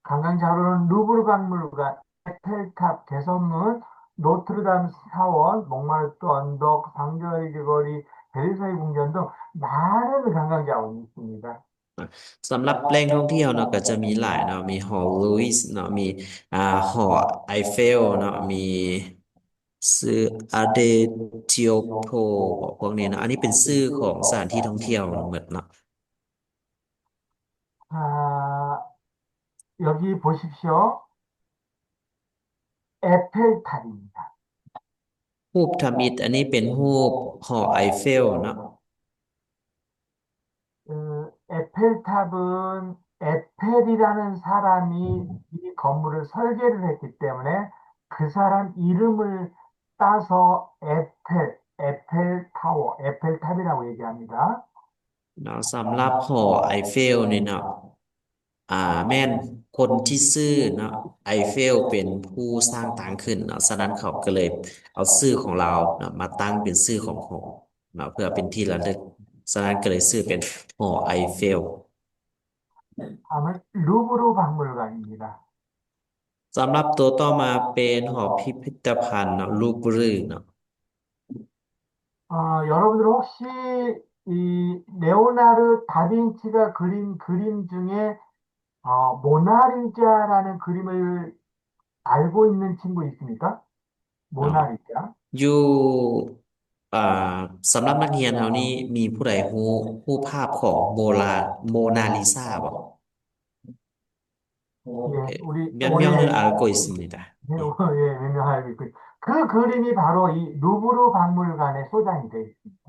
관광지로는 루브르 박물관, 에펠탑, 개선문, 노트르담 사원, 몽마르트 언덕, 상저에게 거리, 베르사유 궁전 등 많은 관광 자원이 있습니다. ສຳລັບແຫຼ່ງທ່ອງທ່ຽວເນາະ ກໍຈະມີຫຼາຍເນາະ ມີຫໍລຸຍເນາະ ມີ ອ່າ ຫໍໄອເຟວເນາະ ມີຊື່ ອາເດທຽວໂພ ພວກນີ້ເນາະ ອັນນີ້ເປັນຊື່ຂອງສະຖານທີ່ທ່ອງທ່ຽວໝົດເນາະ. 자, 여기 보십시오. 에펠탑입니다. ຮູບທຳອິດ ອັນນີ້ເປັນຮູບຫໍໄອເຟວເນາະ. 에펠탑은 에펠이라는 사람이 이 건물을 설계를 했기 때문에 그 사람 이름을 따서 에펠, 에펠 타워, 에펠 탑이라고 얘기합니다. ເນາະ ສຳລັບຫໍໄອເຟວນີ້ເນາະ ອ່າ ແມ່ນຄົນທີ່ຊື່ເນາະ ໄອເຟວເປັນຜູ້ສ້າງຕັ້ງຂຶ້ນເນາະ ສະນັ້ນເຂົາກໍເລີຍເອົາຊື່ຂອງລາວເນາະ ມາຕັ້ງເປັນຊື່ຂອງຫໍເນາະ ເພື່ອເປັນທີ່ລະລຶກ ສະນັ້ນກໍເລີຍຊື່ເປັນຫໍໄອເຟວ. 다음은 루브르 박물관입니다. ສຳລັບໂຕຕໍ່ມາເປັນຫໍພິພິທະພັນເນາະ ລູບຣືເນາະ. 어, 여러분들 혹시 이 레오나르 다빈치가 그린 그림 중에 어, 모나리자라는 그림을 알고 있는 친구 있습니까? ເນາະ 모나리자. ຢູ່ ອ່າ ສຳລັບນັກຮຽນເຮົານີ້ ມີຜູ້ໃດຮູ້ຮູບພາບຂອງໂມລາ ໂມນາລີຊາບໍ່? 예, 우리 몇 명은 알고 있습니다. 예, 예, 몇 명 알고 있고. 그 그림이 바로 이 루브르 박물관에 소장이 되어 있습니다.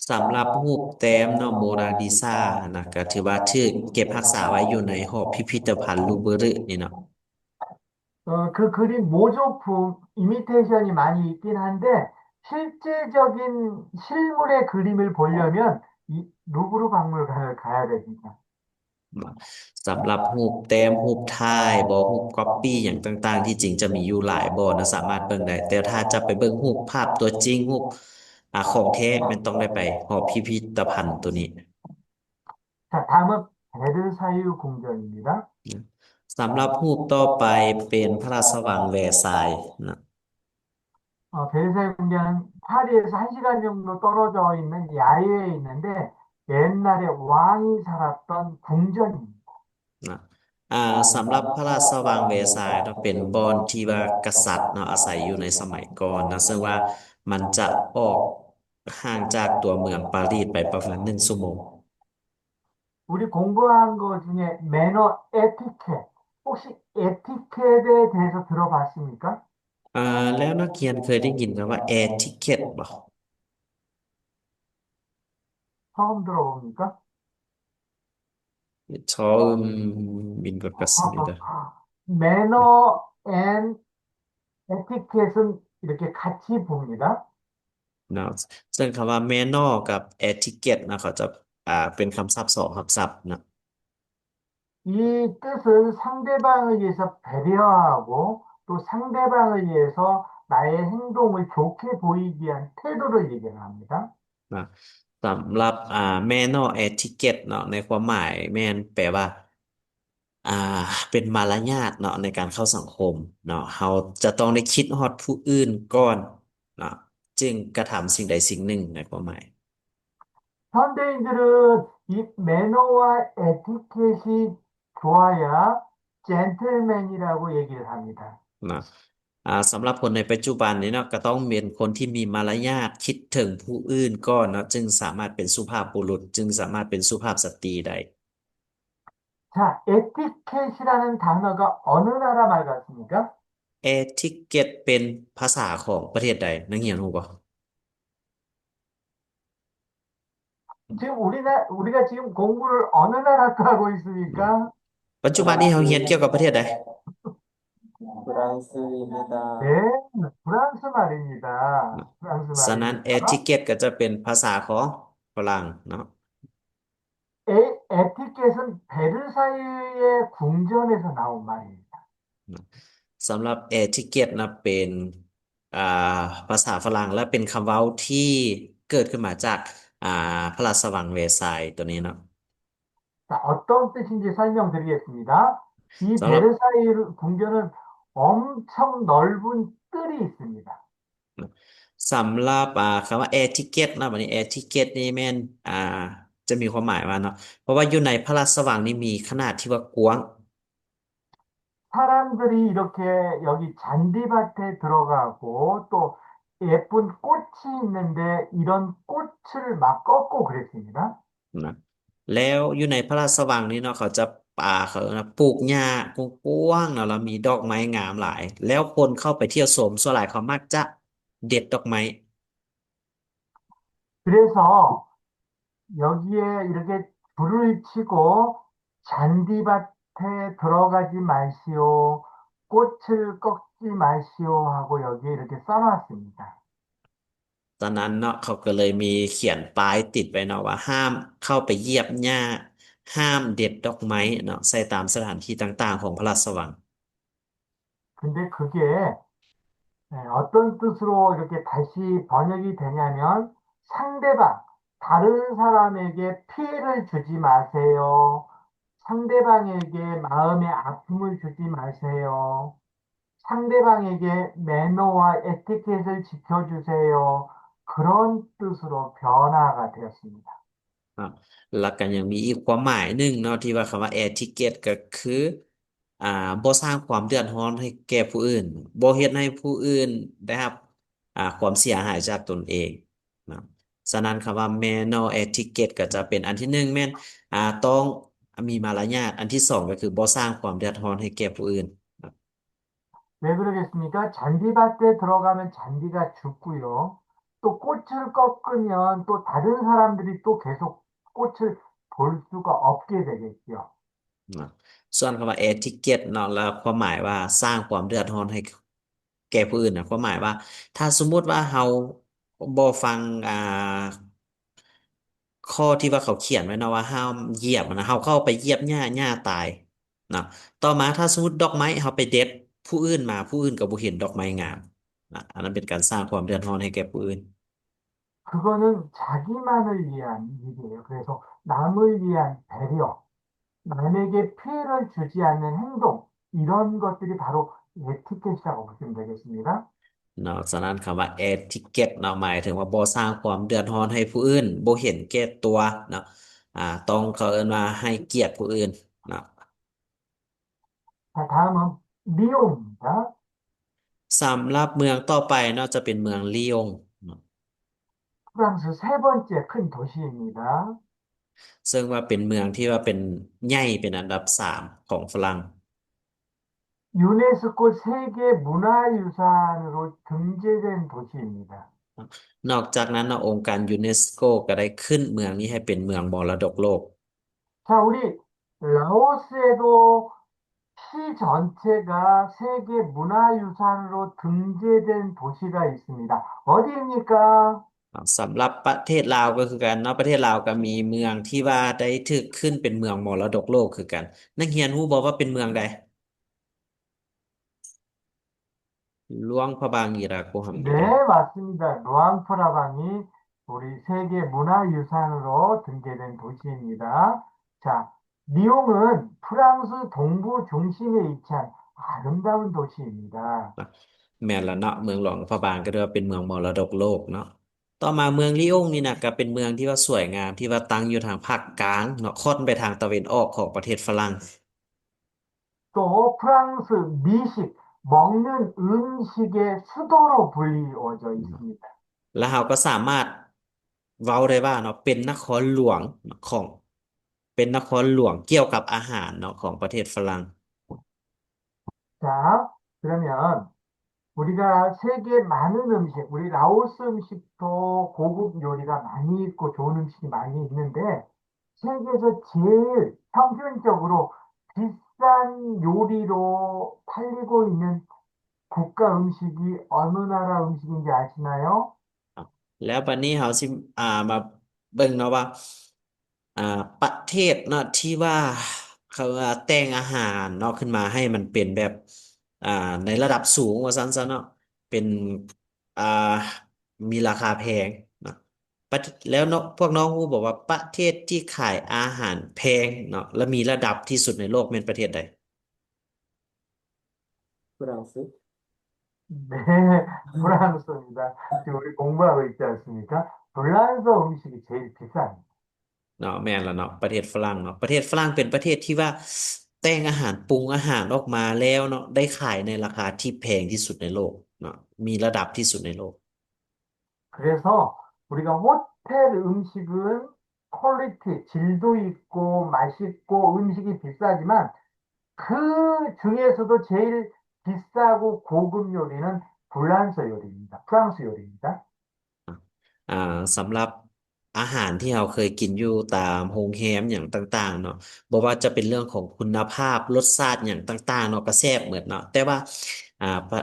ສຳລັບຮູບແຕ້ມເນາະ ໂມນາລີຊານະ ກໍຖືວ່າຖືກເກັບຮັກສາໄວ້ຢູ່ໃນຫໍພິພິທະພັນລູບຣືນີ້ເນາະ. 어, 그 그림 모조품, 이미테이션이 많이 있긴 한데 실제적인 실물의 그림을 보려면 이 루브르 박물관을 가야 됩니다. ສຳລັບຮູບແຕ້ມ ຮູບຖ່າຍບໍ ຮູບກັອບປີ້ຫຍັງຕ່າງໆ ທີ່ຈິງຈະມີຢູ່ຫຼາຍບໍ່ນະ ສາມາດເບິ່ງໄດ້ ແຕ່ຖ້າຈະໄປເບິ່ງຮູບພາບຕົວຈິງ ຮູບ ອ່າ ຂອງແທ້ ແມ່ນຕ້ອງໄດ້ໄປຫໍພິພິທະພັນໂຕນີ້. 자, 다음은 베르사유 궁전입니다. ສຳລັບຮູບຕໍ່ໄປເປັນພະລາຊະວັງແວຊາຍນະ. 어, 베르사유 궁전은 파리에서 한 시간 정도 떨어져 있는 야유에 있는데 옛날에 왕이 살았던 궁전입니다. ນະ ອ່າ ສຳລັບພະລາຊະວັງແວຊາຍເນາະ ເປັນບ່ອນທີ່ວ່າກະສັດເນາະ ອາໄສຢູ່ໃນສະໄໝກ່ອນນະ ເຊິ່ງວ່າມັນຈະອອກຫ່າງຈາກຕົວເມືອງປາຣີໄປປະມານໜຶ່ງຊົ່ວໂມງ. 우리 공부한 것 중에 매너, 에티켓, 혹시 에티켓에 대해서 들어봤습니까? ເອີ ແລ້ວນັກຮຽນເຄີຍໄດ້ຍິນຄຳວ່າ etiquette ບໍ່? 처음 들어봅니까? 처음 인 것 같습니다. 매너 and 에티켓은 이렇게 같이 봅니다. ເນາະ ເຊິ່ງຄຳວ່າ manner ກັບ etiquette ເນາະ ເຂົາຈະ ອ່າ ເປັນຄຳສັບສອງຄຳສັບເນາະ. 이 뜻은 상대방을 위해서 배려하고 또 상대방을 위해서 나의 행동을 좋게 보이기 위한 태도를 얘기를 합니다. ນະ ສຳລັບ ອ່າ manner etiquette ເນາະ ໃນຄວາມໝາຍແມ່ນແປວ່າ ອ່າ ເປັນມາລະຍາດເນາະ ໃນການເຂົ້າສັງຄົມເນາະ ເຮົາຈະຕ້ອງໄດ້ຄິດຮອດຜູ້ອື່ນກ່ອນເນາະ ຈຶ່ງກະທຳສິ່ງໃດສິ່ງໜຶ່ງ ໃນຄວາມໝາຍ. 현대인들은 이 매너와 에티켓이 좋아야 젠틀맨이라고 얘기를 합니다. ນະ ອ່າ ສຳລັບຄົນໃນປັດຈຸບັນນີ້ເນາະ ກໍຕ້ອງເປັນຄົນທີ່ມີມາລະຍາດ ຄິດເຖິງຜູ້ອື່ນກ່ອນເນາະ ຈຶ່ງສາມາດເປັນສຸພາບບຸລຸດ ຈຶ່ງສາມາດເປັນສຸພາບສະຕີໄດ້. 자, 에티켓이라는 단어가 어느 나라 말 같습니까? etiquette ເປັນພາສາຂອງປະເທດໃດ? ນັກຮຽນຮູ້ບໍ່? 지금 우리나, 우리가 지금 공부를 어느 나라 거 하고 있습니까? ປັດຈຸບັນນີ້ເຮົາຮຽນກ່ຽວກັບປະເທດໃດ? 프랑스입니다. 네, 프랑스 말입니다. 프랑스 ສະນັ້ນ 말입니다. etiquette ກໍຈະເປັນພາສາຂອງຝຣັ່ງເນາະ. 에, 에티켓은 베르사유의 궁전에서 나온 말입니다. ສຳລັບ etiquette ນະ ເປັນ ອ່າ ພາສາຝຣັ່ງ ແລະ ເປັນຄຳເວົ້າທີ່ເກີດຂຶ້ນມາຈາກ ອ່າ ພະລາຊະວັງແວຊາຍໂຕນີ້ເນາະ. 자, 어떤 뜻인지 설명드리겠습니다. 이 자, 베르사유 궁전은 엄청 넓은 뜰이 있습니다. ສຳລັບ ອ່າ ຄຳວ່າ etiquette ເນາະ ບັດນີ້ etiquette ນີ້ແມ່ນ ອ່າ ຈະມີຄວາມໝາຍວ່າເນາະ ເພາະວ່າຢູ່ໃນພະລາຊະວັງນີ້ມີຂະໜາດທີ່ວ່າກວ້າງ 사람들이 이렇게 여기 잔디밭에 들어가고 또 예쁜 꽃이 있는데 이런 꽃을 막 꺾고 그랬습니다. ນະ ແລ້ວຢູ່ໃນພະລາຊະວັງນີ້ເນາະ ເຂົາຈະ ອ່າ ເຂົາເອີ້ນວ່າປູກຫຍ້າກວ້າງໆເນາະ ແລ້ວມີດອກໄມ້ງາມຫຼາຍ ແລ້ວຄົນເຂົ້າໄປທ່ຽວຊົມ ສ່ວນຫຼາຍເຂົາມັກຈະເດັດດອກໄມ້. 그래서 여기에 이렇게 불을 켜고 잔디밭에 들어가지 마시오. 꽃을 꺾지 마시오 하고 여기에 이렇게 써놨습니다. ຕອນນັ້ນເນາະ ເຂົາກໍເລີຍມີຂຽນປ້າຍຕິດໄວ້ເນາະວ່າ ຫ້າມເຂົ້າໄປຢຽບຫຍ້າ ຫ້າມເດັດດອກໄມ້ເນາະ ໃສ່ຕາມສະຖານທີ່ຕ່າງໆຂອງພະລາຊະວັງ. 근데 그게 예, 어떤 뜻으로 이렇게 다시 번역이 되냐면 상대방, 다른 사람에게 피해를 주지 마세요. 상대방에게 마음의 아픔을 주지 마세요. 상대방에게 매너와 에티켓을 지켜주세요. 그런 뜻으로 변화가 되었습니다. ແລ້ວກໍຍັງມີອີກຄວາມໝາຍໜຶ່ງເນາະ ທີ່ວ່າຄຳວ່າ ເອທິເກັດ ກໍຄື ອ່າ ບໍ່ສ້າງຄວາມເດືອດຮ້ອນໃຫ້ແກ່ຜູ້ອື່ນ, ບໍ່ເຮັດໃຫ້ຜູ້ອື່ນໄດ້ຮັບ ອ່າ ຄວາມເສຍຫາຍຈາກຕົນເອງເນາະ. ສະນັ້ນ ຄຳວ່າ ແມນນອລ ເອທິເກັດ ກໍຈະເປັນອັນທີໜຶ່ງ ແມ່ນ ອ່າ ຕ້ອງມີມາລະຍາດ, ອັນທີສອງ ກໍຄືບໍ່ສ້າງຄວາມເດືອດຮ້ອນໃຫ້ແກ່ຜູ້ອື່ນ. 왜 그러겠습니까? 잔디밭에 들어가면 잔디가 죽고요. 또 꽃을 꺾으면 또 다른 사람들이 또 계속 꽃을 볼 수가 없게 되겠죠. ເນາະ ສ່ວນຄຳວ່າ ເອທິເກັດ ເນາະ ແລ້ວຄວາມໝາຍວ່າສ້າງຄວາມເດືອດຮ້ອນໃຫ້ແກ່ຜູ້ອື່ນນະ ຄວາມໝາຍວ່າ ຖ້າສົມມຸດວ່າເຮົາບໍ່ຟັງ ອ່າ ຂໍ້ທີ່ວ່າເຂົາຂຽນໄວ້ເນາະ ວ່າຫ້າມຢຽບນະ ເຮົາເຂົ້າໄປຢຽບຫຍ້າ ຫຍ້າຕາຍເນາະ. ຕໍ່ມາ ຖ້າສົມມຸດດອກໄມ້ເຮົາໄປເດັດຜູ້ອື່ນມາ ຜູ້ອື່ນກໍບໍ່ເຫັນດອກໄມ້ງາມນະ ອັນນັ້ນເປັນການສ້າງຄວາມເດືອດຮ້ອນໃຫ້ແກ່ຜູ້ອື່ນ. 그거는 자기만을 위한 일이에요. 그래서 남을 위한 배려, 남에게 피해를 주지 않는 행동, 이런 것들이 바로 에티켓이라고 보시면 되겠습니다. ເນາະ ສະນັ້ນ ຄຳວ່າ ເອທິເກັດ ເນາະ ໝາຍເຖິງວ່າບໍ່ສ້າງຄວາມເດືອດຮ້ອນໃຫ້ຜູ້ອື່ນ, ບໍ່ເຫັນແກ່ຕົວເນາະ ອ່າ ຕ້ອງ ເຂົາເອີ້ນວ່າໃຫ້ກຽດຜູ້ອື່ນເນາະ. 자, 다음은 리옹입니다. ສຳລັບເມືອງຕໍ່ໄປເນາະ ຈະເປັນເມືອງລີອົງເນາະ 프랑스 세 번째 큰 도시입니다. ເຊິ່ງວ່າເປັນເມືອງທີ່ວ່າເປັນໃຫຍ່ເປັນອັນດັບສາມຂອງຝຣັ່ງ. 유네스코 세계 문화유산으로 등재된 도시입니다. ນອກຈາກນັ້ນເນາະ ອົງການຢູເນສໂກກໍໄດ້ຂຶ້ນເມືອງນີ້ໃຫ້ເປັນເມືອງມໍລະດົກໂລກ. 자, 우리 라오스에도 시 전체가 세계 문화유산으로 등재된 도시가 있습니다. 어디입니까? ສຳລັບປະເທດລາວກໍຄືກັນເນາະ ປະເທດລາວກໍມີເມືອງທີ່ວ່າໄດ້ຖືກຂຶ້ນເປັນເມືອງມໍລະດົກໂລກຄືກັນ. ນັກຮຽນຮູ້ບໍ່ວ່າເປັນເມືອງໃດ? 루앙 프라방이라고 합니다. 네, 맞습니다. 루앙 프라방이 우리 세계 문화유산으로 등재된 도시입니다. 자, 리옹은 프랑스 동부 중심에 위치한 아름다운 도시입니다. ແມ່ນລະເນາະ ເມືອງຫຼວງພະບາງກໍຖືວ່າເປັນເມືອງມໍລະດົກໂລກເນາະ. ຕໍ່ມາເມືອງລີອົງນີ້ນະ ກໍເປັນເມືອງທີ່ວ່າສວຍງາມ ທີ່ວ່າຕັ້ງຢູ່ທາງພາກກາງເນາະ ຄ່ອນໄປທາງຕາເວັນອອກຂອງປະເທດຝຣັ່ງ. 또 프랑스 미식, 먹는 음식의 수도로 불리워져 있습니다. ແລ້ວເຮົາກໍສາມາດເວົ້າໄດ້ວ່າເນາະ ເປັນນະຄອນຫຼວງຂອງ ເປັນນະຄອນຫຼວງກ່ຽວກັບອາຫານເນາະ ຂອງປະເທດຝຣັ່ງ. 자, 그러면 우리가 세계 많은 음식, 우리 라오스 음식도 고급 요리가 많이 있고 좋은 음식이 많이 있는데, 세계에서 제일 평균적으로 비싼 요리로 팔리고 있는 국가 음식이 어느 나라 음식인지 아시나요? ແລ້ວບັດນີ້ເຮົາຊິ ອ່າ ມາເບິ່ງເນາະວ່າ ອ່າ ປະເທດເນາະ ທີ່ວ່າເຂົາວ່າແຕ່ງອາຫານເນາະ ຂຶ້ນມາໃຫ້ມັນເປັນແບບ ອ່າ ໃນລະດັບສູງວ່າຊັ້ນຊະເນາະ ເປັນ ອ່າ ມີລາຄາແພງເນາະ. ປະເທດ ແລ້ວເນາະ ພວກນ້ອງຮູ້ບໍ່ວ່າປະເທດທີ່ຂາຍອາຫານແພງເນາະ ແລະ ມີລະດັບທີ່ສຸດໃນໂລກແມ່ນປະເທດໃດ? 프랑스? 네, 프랑스입니다. 지금 우리 공부하고 있지 않습니까? 불란서 음식이 제일 비싼. ເນາະ ແມ່ນລະເນາະ ປະເທດຝຣັ່ງເນາະ ປະເທດຝຣັ່ງເປັນປະເທດທີ່ວ່າແຕ່ງອາຫານ ປຸງອາຫານອອກມາແລ້ວເນາະ ໄດ້ຂາຍໃນລາຄາທີ່ແພງທີ່ສຸດໃນໂລກເນາະ ມີລະດັບທີ່ສຸດໃນໂລກ. 그래서 우리가 호텔 음식은 퀄리티, 질도 있고 맛있고 음식이 비싸지만 그 중에서도 제일 비싸고 고급 요리는 불란서 요리입니다. 프랑스 요리입니다. ອ່າ ສຳລັບ ອາຫານທີ່ເຮົາເຄີຍກິນຢູ່ຕາມໂຮງແຮມຫຍັງຕ່າງໆເນາະ, ບໍ່ວ່າຈະເປັນເລື່ອງຂອງຄຸນນະພາບ, ລົດຊາດຫຍັງຕ່າງໆເນາະ ກໍແຊບໝົດເນາະ, ແຕ່ວ່າ ອ່າ ປະ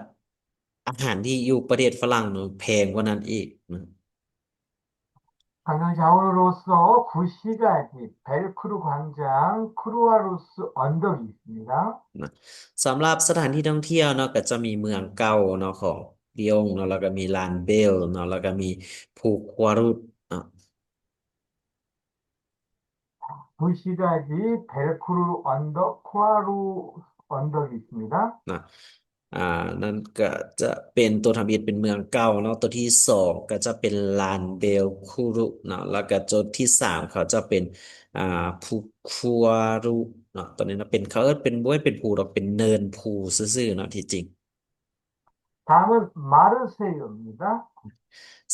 ອາຫານທີ່ຢູ່ປະເທດຝຣັ່ງເນາະ ແພງກວ່ານັ້ນອີກເນາະ. 관광 자원으로서 구시가지, 벨크루 광장, 크루아루스 언덕이 있습니다. ນະ ສຳລັບສະຖານທີ່ທ່ອງທ່ຽວເນາະ ກໍຈະມີເມືອງເກົ່າເນາະ ຂອງລິອົງເນາະ, ແລ້ວກໍມີລານເບວເນາະ, ແລ້ວກໍມີພູຄວາຣຸດເນາະ. 구시가지, 벨크루 언덕, 크루아루스 언덕이 있습니다. ນະ ອ່າ ນັ້ນກໍຈະເປັນ ຕົວທຳອິດເປັນເມືອງເກົ່າເນາະ, ຕົວທີສອງກໍຈະເປັນລານເບວຄູຣຸເນາະ, ແລ້ວກໍຕົວທີສາມເຂົາຈະເປັນ ອ່າ ພູຄວາຣຸເນາະ. ຕົວນີ້ນະ ເປັນ ເຂົາເອີ້ນເປັນ ບໍ່ແມ່ນເປັນພູດອກ, ເປັນເນີນພູຊື່ໆເນາະ ທີ່ຈິງ. 다음은 마르세유입니다.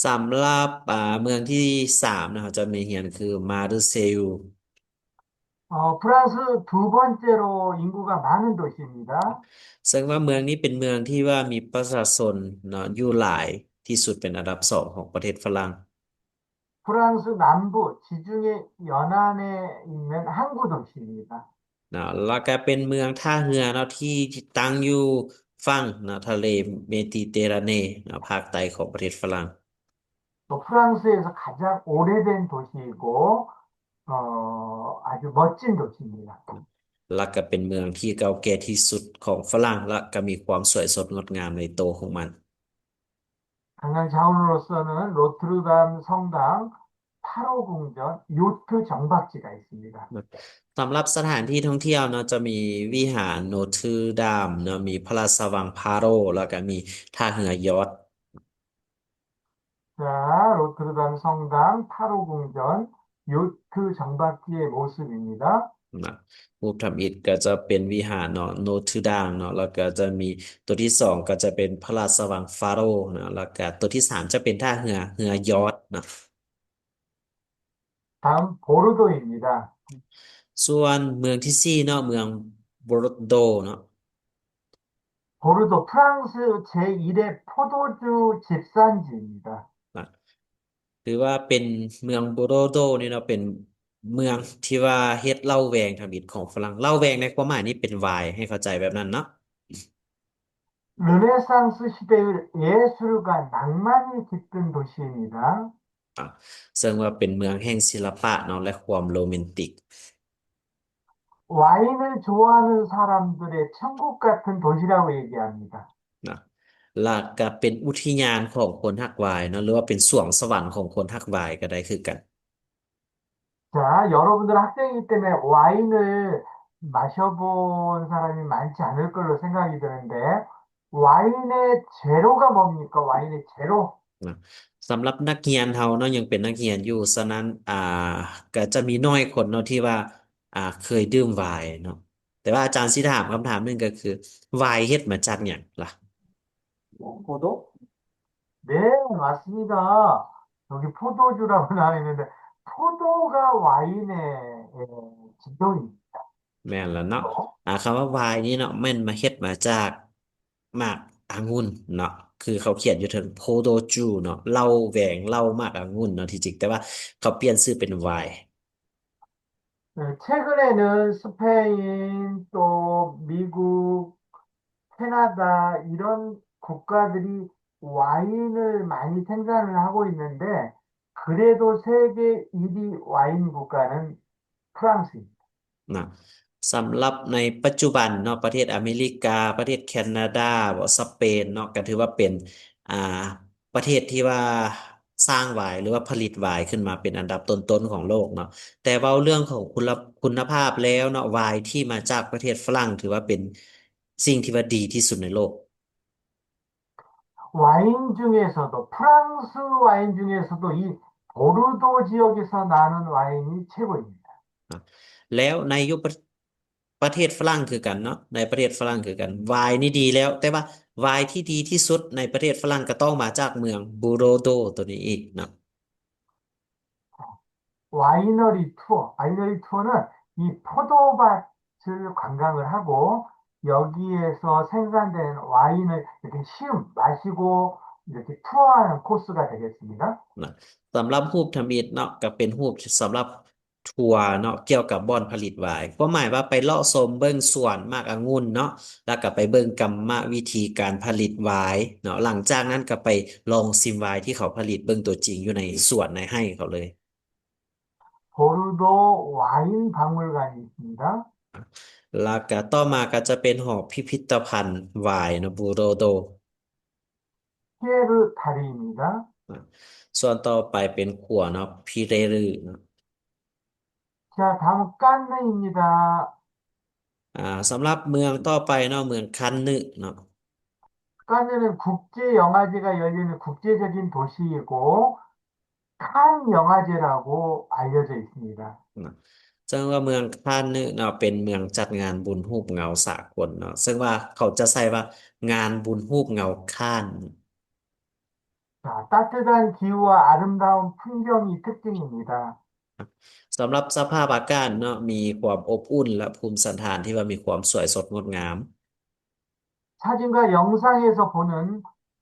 ສຳລັບ ອ່າ ເມືອງທີສາມນະ ເຮົາຈະມາຮຽນຄື ມາຣເຊຍ. 어, 프랑스 두 번째로 인구가 많은 도시입니다. ເຊິ່ງວ່າເມືອງນີ້ເປັນເມືອງທີ່ວ່າມີປະຊາຊົນເນາະ ຢູ່ຫຼາຍທີ່ສຸດ ເປັນອັນດັບສອງຂອງປະເທດຝຣັ່ງ. 프랑스 남부 지중해 연안에 있는 항구 도시입니다. ນະ ແລ້ວກໍເປັນເມືອງທ່າເຮືອເນາະ ທີ່ ທີ່ຕັ້ງຢູ່ຝັ່ງເນາະ ທະເລເມດີເຕຣາເນເນາະ ພາກໃຕ້ຂອງປະເທດຝຣັ່ງ. 또 프랑스에서 가장 오래된 도시이고, 어, 아주 멋진 도시입니다. ແລ້ວກໍເປັນເມືອງທີ່ເກົ່າແກ່ທີ່ສຸດຂອງຝຣັ່ງ ແລ້ວກໍມີຄວາມສວຍສົດງົດງາມໃນໂຕຂອງມັນ. 관광 자원으로서는 노트르담 성당, 파로 궁전, 요트 정박지가 있습니다. ສຳລັບສະຖານທີ່ທ່ອງທ່ຽວເນາະ ຈະມີວິຫານໂນເທີດາມເນາະ, ມີພະລາຊະວັງພາໂຣ ແລ້ວກໍມີທ່າເຮືອຢອດ. 자, 노트르담 성당, 파로 궁전, 요트 정박지의 모습입니다. ນະ ຮູບທຳອິດກໍຈະເປັນວິຫານເນາະ ໂນເທີດາມເນາະ, ແລ້ວກໍຈະມີຕົວທີສອງກໍຈະເປັນພະລາຊະວັງຟາໂຣເນາະ, ແລ້ວກໍຕົວທີສາມຈະເປັນທ່າເຮືອ ເຮືອຢອດເນາະ. 다음 보르도입니다. ສ່ວນເມືອງທີສີ່ເນາະ ເມືອງໂບຣໂດເນາະ. 보르도 프랑스 제일 의 포도주 집산지입니다. ນະ ຖືວ່າເປັນເມືອງໂບໂຣໂດນີ້ເນາະ ເປັນເມືອງທີ່ວ່າເຮັດເຫຼົ້າແວງທຳອິດຂອງຝຣັ່ງ. ເຫຼົ້າແວງໃນຄວາມໝາຍນີ້ເປັນໄວນ໌ ໃຫ້ເຂົ້າໃຈແບບນັ້ນເນາະ. 르네상스 시대의 예술과 낭만이 깃든 도시입니다. ເຊິ່ງວ່າເປັນເມືອງແຫ່ງສິລະປະເນາະ ແລະ ຄວາມໂຣແມນຕິກ. 와인을 좋아하는 사람들의 천국 같은 도시라고 얘기합니다. ນະ ແລ້ວກໍເປັນອຸທິຍານຂອງຄົນຮັກໄວນ໌ເນາະ ຫຼືວ່າເປັນສວງສະຫວັນຂອງຄົນຮັກໄວນ໌ກໍໄດ້ຄືກັນ. 자, 여러분들 학생이기 때문에 와인을 마셔본 사람이 많지 않을 걸로 생각이 드는데, 와인의 제로가 뭡니까? 와인의 제로. ນະ ສຳລັບນັກຮຽນເຮົາເນາະ ຍັງເປັນນັກຮຽນຢູ່, ສະນັ້ນ ອ່າ ກໍຈະມີໜ້ອຍຄົນເນາະ ທີ່ວ່າ ອ່າ ເຄີຍດື່ມໄວນ໌ເນາະ. ແຕ່ວ່າອາຈານຊິຖາມຄຳຖາມໜຶ່ງກໍຄື ໄວນ໌ເຮັດມາຈາກຫຍັງລະ? 포도? 네, 맞습니다. 여기 포도주라고 나와 있는데, 포도가 와인의, 예, 재료입니다. ແມ່ນລະເນາະ. ອ່າ ຄຳວ່າໄວນ໌ນີ້ເນາະ ແມ່ນມາເຮັດມາຈາກໝາກອະງຸ່ນເນາະ, ຄືເຂົາຂຽນຢູ່ເທິງ ໂພໂດຈູເນາະ, ເຫຼົ້າແວງ ເຫຼົ້າໝາກອະງຸ່ນເນາະ ທີ່ຈິງ, ແຕ່ວ່າເຂົາປ່ຽນຊື່ເປັນໄວນ໌. 네, 최근에는 스페인, 또 미국, 캐나다 이런 국가들이 와인을 많이 생산을 하고 있는데, 그래도 세계 일 위 와인 국가는 프랑스입니다. ນະ ສຳລັບໃນປັດຈຸບັນເນາະ ປະເທດອາເມລິກາ, ປະເທດແຄນາດາບໍ, ສະເປນເນາະ ກໍຖືວ່າເປັນ ອ່າ ປະເທດທີ່ວ່າສ້າງໄວນ໌ ຫຼືວ່າຜະລິດໄວນ໌ຂຶ້ນມາເປັນອັນດັບຕົ້ນໆຂອງໂລກເນາະ. ແຕ່ເວົ້າເລື່ອງຂອງຄຸນລະ ຄຸນນະພາບແລ້ວເນາະ, ໄວນ໌ທີ່ມາຈາກປະເທດຝຣັ່ງ ຖືວ່າເປັນສິ່ງທີ່ວ່າດີທີ່ສຸດໃນໂລກ. 와인 중에서도, 프랑스 와인 중에서도 이 보르도 지역에서 나는 와인이 최고입니다. ແລ້ວໃນຢູ່ປະ ປະເທດຝຣັ່ງຄືກັນເນາະ, ໃນປະເທດຝຣັ່ງຄືກັນ ໄວນ໌ນີ້ດີແລ້ວ, ແຕ່ວ່າໄວນ໌ທີ່ດີທີ່ສຸດໃນປະເທດຝຣັ່ງກໍຕ້ອງມາຈາກເມືອງບູໂຣໂດໂຕນີ້ອີກເນາະ. 와이너리 투어, 와이너리 투어는 이 포도밭을 관광을 하고 여기에서 생산되는 와인을 이렇게 시음 마시고 이렇게 투어하는 코스가 되겠습니다. ນະ ສຳລັບຮູບທຳອິດເນາະ ກໍເປັນຮູບສຳລັບທົວເນາະ ກ່ຽວກັບບ່ອນຜະລິດຫວາຍ ຄວາມໝາຍວ່າໄປເລາະຊົມເບິ່ງສວນໝາກອະງຸ່ນເນາະ ແລ້ວກໍໄປເບິ່ງກຳມະວິທີການຜະລິດຫວາຍເນາະ ຫຼັງຈາກນັ້ນກໍໄປລອງຊິມຫວາຍທີ່ເຂົາຜະລິດ ເບິ່ງຕົວຈິງຢູ່ໃນສວນໃນໄຮ່ເຂົາເລີຍ. 보르도 와인 박물관이 있습니다. ແລ້ວກໍຕໍ່ມາກໍຈະເປັນຫໍພິພິທະພັນຫວາຍເນາະ Bordeaux. 피에르 다리입니다. ສ່ວນຕໍ່ໄປເປັນຂົວເນາະ Pierre ເນາະ. 자, 다음은 깐느입니다. ອາ ສຳລັບເມືອງຕໍ່ໄປເນາະ ເມືອງຄັນນຶເນາະ. 깐느는 국제 영화제가 열리는 국제적인 도시이고 칸 영화제라고 알려져 있습니다. ເຊິ່ງວ່າເມືອງຄານເນາະ ເປັນເມືອງຈັດງານບຸນຮູບເງົາສາກົນເນາະ ເຊິ່ງວ່າເຂົາຈະໃຊ້ວ່າງານບຸນຮູບເງົາຄານ. 자, 따뜻한 기후와 아름다운 풍경이 특징입니다. ສຳລັບສະພາບອາກາດເນາະ ມີຄວາມອົບອຸ່ນ ແລະ ພູມສັນຖານທີ່ວ່າມີຄວາມສວຍສົດງົດງາມ. 사진과 영상에서 보는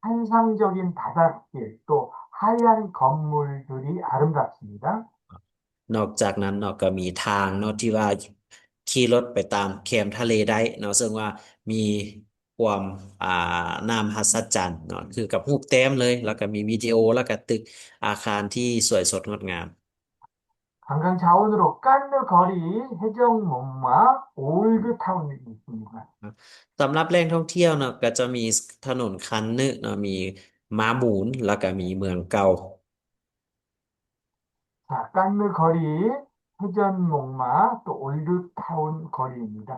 환상적인 바닷길, 또 하얀 건물들이 아름답습니다. ນອກຈາກນັ້ນເນາະ ກໍມີທາງເນາະ ທີ່ວ່າຂີ່ລົດໄປຕາມແຄມທະເລໄດ້ເນາະ ເຊິ່ງວ່າມີຄວາມ ອ່າ ໜ້າມຫັດສະຈັນເນາະ ຄືກັບຮູບແຕ້ມເລີຍ ແລ້ວກໍມີວິດີໂອ ແລ້ວກໍຕຶກອາຄານທີ່ສວຍສົດງົດງາມ. 관광 자원으로 깐느 거리, 해적목마, 올드타운이 있습니다. ສຳລັບແຫຼ່ງທ່ອງທ່ຽວເນາະ ກໍຈະມີຖະໜົນຄັນນຶເນາະ ມີມ້າໝູນ ແລ້ວກໍມີເມືອງເກົ່າ. 자, 깐느 거리, 해적목마, 또 올드타운 거리입니다.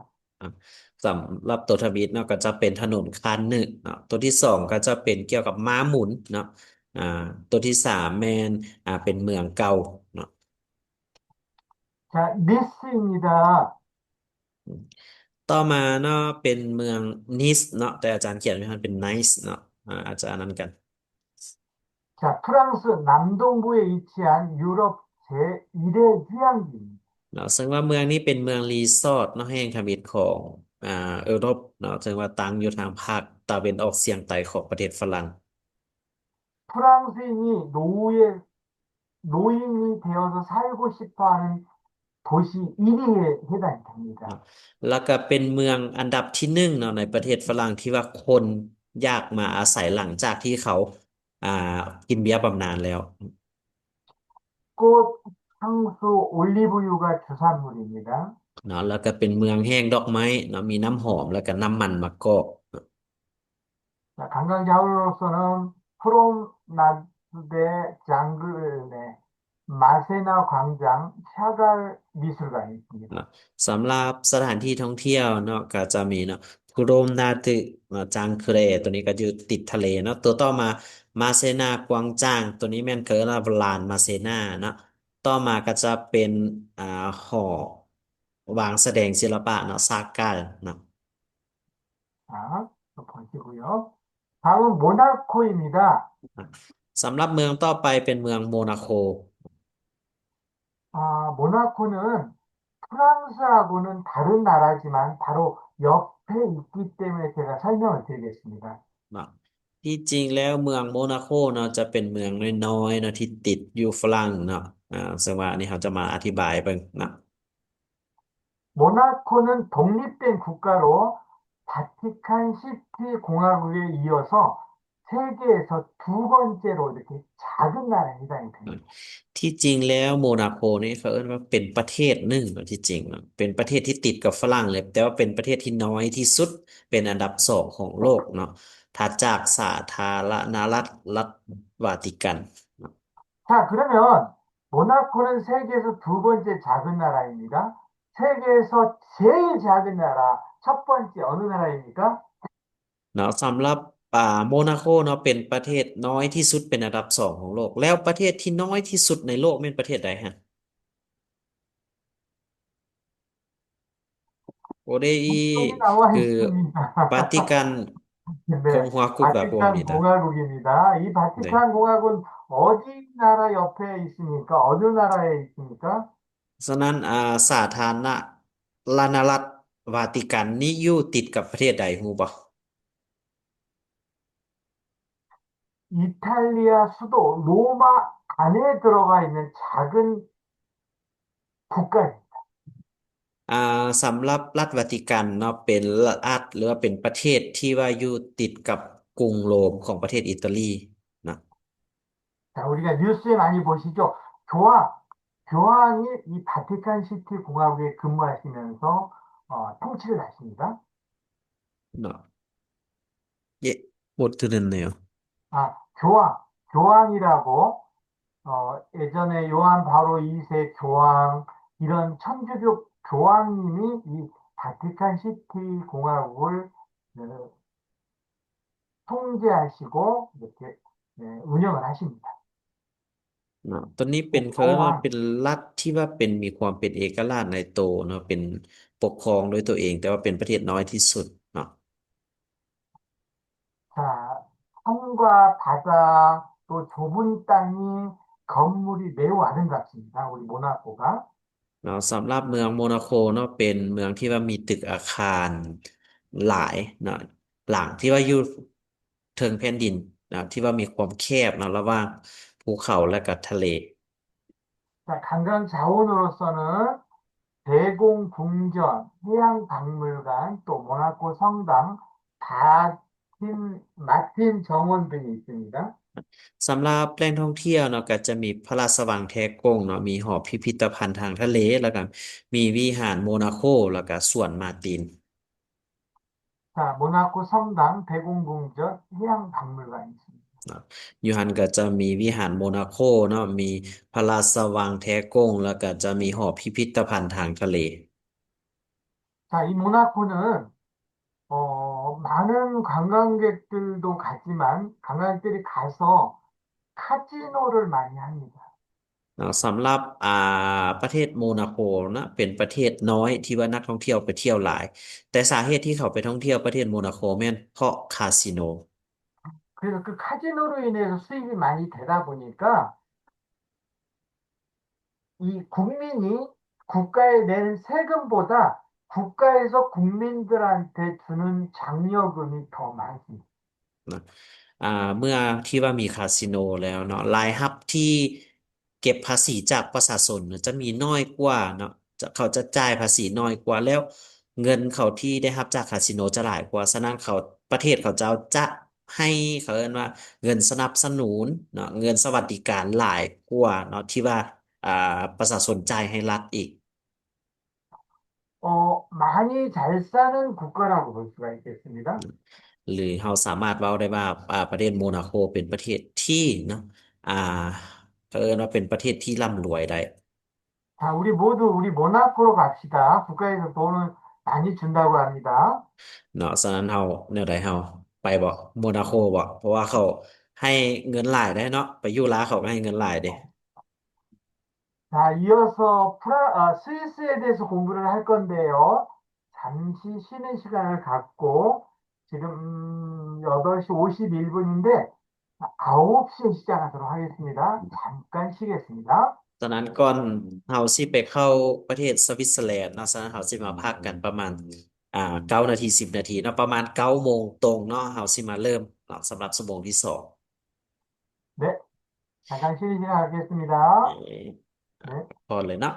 ສຳລັບຕົວທຳອິດເນາະ ກໍຈະເປັນຖະໜົນຄັນນຶເນາະ ຕົວທີສອງກໍຈະເປັນກ່ຽວກັບມ້າໝູນເນາະ ອ່າ ຕົວທີສາມແມ່ນ ອ່າ ເປັນເມືອງເກົ່າເນາະ. 자, 니스입니다. ຕໍ່ມາເນາະ ເປັນເມືອງ Nice ເນາະ ແຕ່ອາຈານຂຽນຢູ່ຫັ້ນເປັນ Nice ເນາະ ອ່າ ອາດຈະອັນນັ້ນກັນ. 자, 프랑스 남동부에 위치한 유럽 제일 의 휴양지입니다. ເນາະ ເຊິ່ງວ່າເມືອງນີ້ເປັນເມືອງຣີສອດເນາະ ແຫ່ງທຳອິດຂອງ ອ່າ ເອີຣົບເນາະ ເຊິ່ງວ່າຕັ້ງຢູ່ທາງພາກຕາເວັນອອກສຽງໃຕ້ຂອງປະເທດຝຣັ່ງ. 프랑스인이 노후에, 노인이 되어서 살고 싶어하는 도시 일 위에 해당이 됩니다. ແລ້ວກໍເປັນເມືອງອັນດັບທີໜຶ່ງເນາະ ໃນປະເທດຝຣັ່ງ ທີ່ວ່າຄົນຢາກມາອາໄສຫຼັງຈາກທີ່ເຂົາ ອ່າ ກິນເບ້ຍບຳນານແລ້ວ. 꽃, 향수, 올리브유가 주산물입니다. ເນາະ ແລ້ວກໍເປັນເມືອງແຫ້ງດອກໄມ້ເນາະ ມີນ້ຳຫອມ ແລ້ວກໍນ້ຳມັນມະກອກ. 자, 관광 자원으로서는 프로ܡ나드대 장글레, 마세나 광장, 샤갈 미술관이 있습니다. ສຳລັບສະຖານທີ່ທ່ອງທ່ຽວເນາະ ກໍຈະມີເນາະ Promenade ເນາະ Jacques-Cartier ຕົວນີ້ກໍຢູ່ຕິດທະເລເນາະ ຕົວຕໍ່ມາ Masséna Quanzhang ຕົວນີ້ແມ່ນເຂົາເອີ້ນວ່າລານມາເຊນາເນາະ ຕໍ່ມາກໍຈະເປັນ ອ່າ ຫໍວາງສະແດງສິລະປະເນາະ Chagall ເນາະ. 자, 보시고요. 다음은 모나코입니다. ສຳລັບເມືອງຕໍ່ໄປເປັນເມືອງໂມນາໂຄ. 아, 모나코는 프랑스하고는 다른 나라지만 바로 옆에 있기 때문에 제가 설명을 드리겠습니다. ເນາະ ທີ່ຈິງແລ້ວເມືອງໂມນາໂຄເນາະ ຈະເປັນເມືອງນ້ອຍໆເນາະ ທີ່ຕິດຢູ່ຝຣັ່ງເນາະ ອ່າ ເຊິ່ງວ່າອັນນີ້ເຮົາຈະມາອະທິບາຍເບິ່ງເນາະ. 모나코는 독립된 국가로 바티칸 시티 공화국에 이어서 세계에서 두 번째로 이렇게 작은 나라에 해당이 됩니다. ທີ່ຈິງແລ້ວໂມນາໂຄນີ້ເຂົາເອີ້ນວ່າເປັນປະເທດໜຶ່ງເນາະ ທີ່ຈິງເນາະ ເປັນປະເທດທີ່ຕິດກັບຝຣັ່ງເລີຍ ແຕ່ວ່າເປັນປະເທດທີ່ນ້ອຍທີ່ສຸດ ເປັນອັນດັບສອງຂອງໂລກເນາະ ຖັດຈາກສາທາລະນະລັດ ລັດວາຕິກັນເນາະ. 자, 그러면 모나코는 세계에서 두 번째 작은 나라입니다. 세계에서 제일 작은 나라 첫 번째 어느 나라입니까? ເນາະ ສຳລັບ ອ່າ ໂມນາໂຄເນາະ ເປັນປະເທດນ້ອຍທີ່ສຸດ ເປັນອັນດັບສອງຂອງໂລກ ແລ້ວປະເທດທີ່ນ້ອຍທີ່ສຸດໃນໂລກແມ່ນປະເທດໃດຮະ? ໂອເດອີ ຄື 바티칸 공화국 라고 합니다. 네. 바티칸 공화국입니다. 이 바티칸 공화국은 어디 나라 옆에 있습니까? 어느 나라에 있습니까? ສະນັ້ນ ອ່າ ສາທາລະນະລັດວາຕິກັນນີ້ຢູ່ຕິດກັບປະເທດໃດ ຮູ້ບໍ່? 이탈리아 수도 로마 안에 들어가 있는 작은 국가입니다. ອ່າ ສຳລັບລັດວາຕິກັນເນາະ ເປັນລັດ ຫຼືວ່າເປັນປະເທດທີ່ວ່າຢູ່ຕິດກັບກຸງໂຣມຂອງປະເທດອີຕາລີເນາະ. 자, 우리가 뉴스에 많이 보시죠? 교황, 교황이 이 바티칸 시티 공화국에 근무하시면서 어, 통치를 하십니다. 네. 예, 못 들었네요. 아, 교황, 교황이라고 어, 예전에 요한 바로 이 세 교황 이런 천주교 교황님이 이 바티칸 시티 공화국을 어, 통제하시고 이렇게 네, 운영을 하십니다. ເນາະ ຕົວນີ້ເປັນ ເຂົາເອີ້ນວ່າ ເປັນລັດທີ່ວ່າເປັນ ມີຄວາມເປັນເອກະລາດໃນໂຕເນາະ ເປັນປົກຄອງໂດຍຕົວເອງ ແຕ່ວ່າເປັນປະເທດນ້ອຍທີ່ສຸດເນາະ. 자, 산과 바다 또 좁은 땅이 건물이 매우 아름답습니다. 우리 모나코가. ເນາະ ສຳລັບເມືອງໂມນາໂຄເນາະ ເປັນເມືອງທີ່ວ່າມີຕຶກອາຄານຫຼາຍເນາະ ຫຼັງທີ່ວ່າຢູ່ເທິງແຜ່ນດິນເນາະ ທີ່ວ່າມີຄວາມແຄບເນາະ ລະຫວ່າງພູເຂົາ ແລະກະທະເລ. 자, 관광 자원으로서는 대공궁전, 해양박물관, 또 모나코 성당, 다 틴, 마틴 정원 등이 있습니다. ສຳລັບແຫຼ່ງທ່ອງທ່ຽວເນາະ ກໍຈະມີພະລາຊະວັງແທກົງເນາະ ມີຫໍພິພິທະພັນທາງທະເລ ແລ້ວກໍມີວິຫານໂມນາໂຄ ແລ້ວກໍສວນມາຕິນ. 자, 모나코 성당, 대공궁전, 해양박물관이 있습니다. ເນາະ ຢູ່ຫັ້ນກໍຈະມີວິຫານໂມນາໂຄເນາະ ມີພະລາຊະວັງແທກົງ ແລ້ວກໍຈະມີຫໍພິພິທະພັນທາງທະເລ. 자, 이 모나코는 어, 많은 관광객들도 가지만 관광객들이 가서 카지노를 많이 합니다. ເນາະ ສຳລັບ ອ່າ ປະເທດໂມນາໂຄເນາະ ເປັນປະເທດນ້ອຍທີ່ວ່ານັກທ່ອງທ່ຽວໄປທ່ຽວຫຼາຍ ແຕ່ສາເຫດທີ່ເຂົາໄປທ່ອງທ່ຽວປະເທດໂມນາໂຄແມ່ນເພາະຄາສິໂນ. 그래서 그 카지노로 인해서 수입이 많이 되다 보니까 이 국민이 국가에 내는 세금보다 국가에서 국민들한테 주는 장려금이 더 많습니다. ນະ ອ່າ ເມື່ອທີ່ວ່າມີຄາສິໂນແລ້ວເນາະ ລາຍຮັບທີ່ເກັບພາສີຈາກປະຊາຊົນຈະມີນ້ອຍກວ່າເນາະ ຈະ ເຂົາຈະຈ່າຍພາສີນ້ອຍກວ່າ ແລ້ວເງິນເຂົາທີ່ໄດ້ຮັບຈາກຄາສິໂນຈະຫຼາຍກວ່າ. ສະນັ້ນເຂົາ ປະເທດເຂົາເຈົ້າຈະໃຫ້ ເຂົາເອີ້ນວ່າເງິນສະໜັບສະໜູນເນາະ ເງິນສະຫວັດດີການຫຼາຍກວ່າເນາະ ທີ່ວ່າ ອ່າ ປະຊາຊົນຈ່າຍໃຫ້ລັດອີກ. 어, 많이 잘 사는 국가라고 볼 수가 있겠습니다. ຫຼືເຮົາສາມາດເວົ້າໄດ້ວ່າ ອ່າ ປະເທດໂມນາໂຄເປັນປະເທດທີ່ເນາະ ອ່າ ເຂົາເອີ້ນວ່າເປັນປະເທດທີ່ລ່ຳລວຍໄດ້. 자, 우리 모두 우리 모나코로 갑시다. 국가에서 돈을 많이 준다고 합니다. ເນາະ ສະນັ້ນເຮົາແນວໃດ ເຮົາໄປບໍ່ ໂມນາໂຄບໍ່? ເພາະວ່າເຂົາໃຫ້ເງິນຫຼາຍເດ້ເນາະ ໄປຢູ່ລາວເຂົາກໍໃຫ້ເງິນຫຼາຍເດ້. 자, 이어서 프라, 아, 스위스에 대해서 공부를 할 건데요. 잠시 쉬는 시간을 갖고 지금 음, 여덟 시 오십일 분인데 아홉 시에 시작하도록 하겠습니다. 잠깐 쉬겠습니다. ສະນັ້ນກ່ອນເຮົາຊິໄປເຂົ້າປະເທດສະວິດເຊີແລນເນາະ ສະນັ້ນເຮົາຊິມາພັກກັນປະມານ ອ່າ ເກົ້ານາທີ ສິບນາທີເນາະ ປະມານເກົ້າໂມງຕົງເນາະ ເຮົາຊິມາເລີ່ມເນາະ ສຳລັບຊົ່ວໂມງທີສອງ. 네. 잠깐 쉬는 시간 갖겠습니다. ເອີ 네. ພໍເລີຍເນາະ.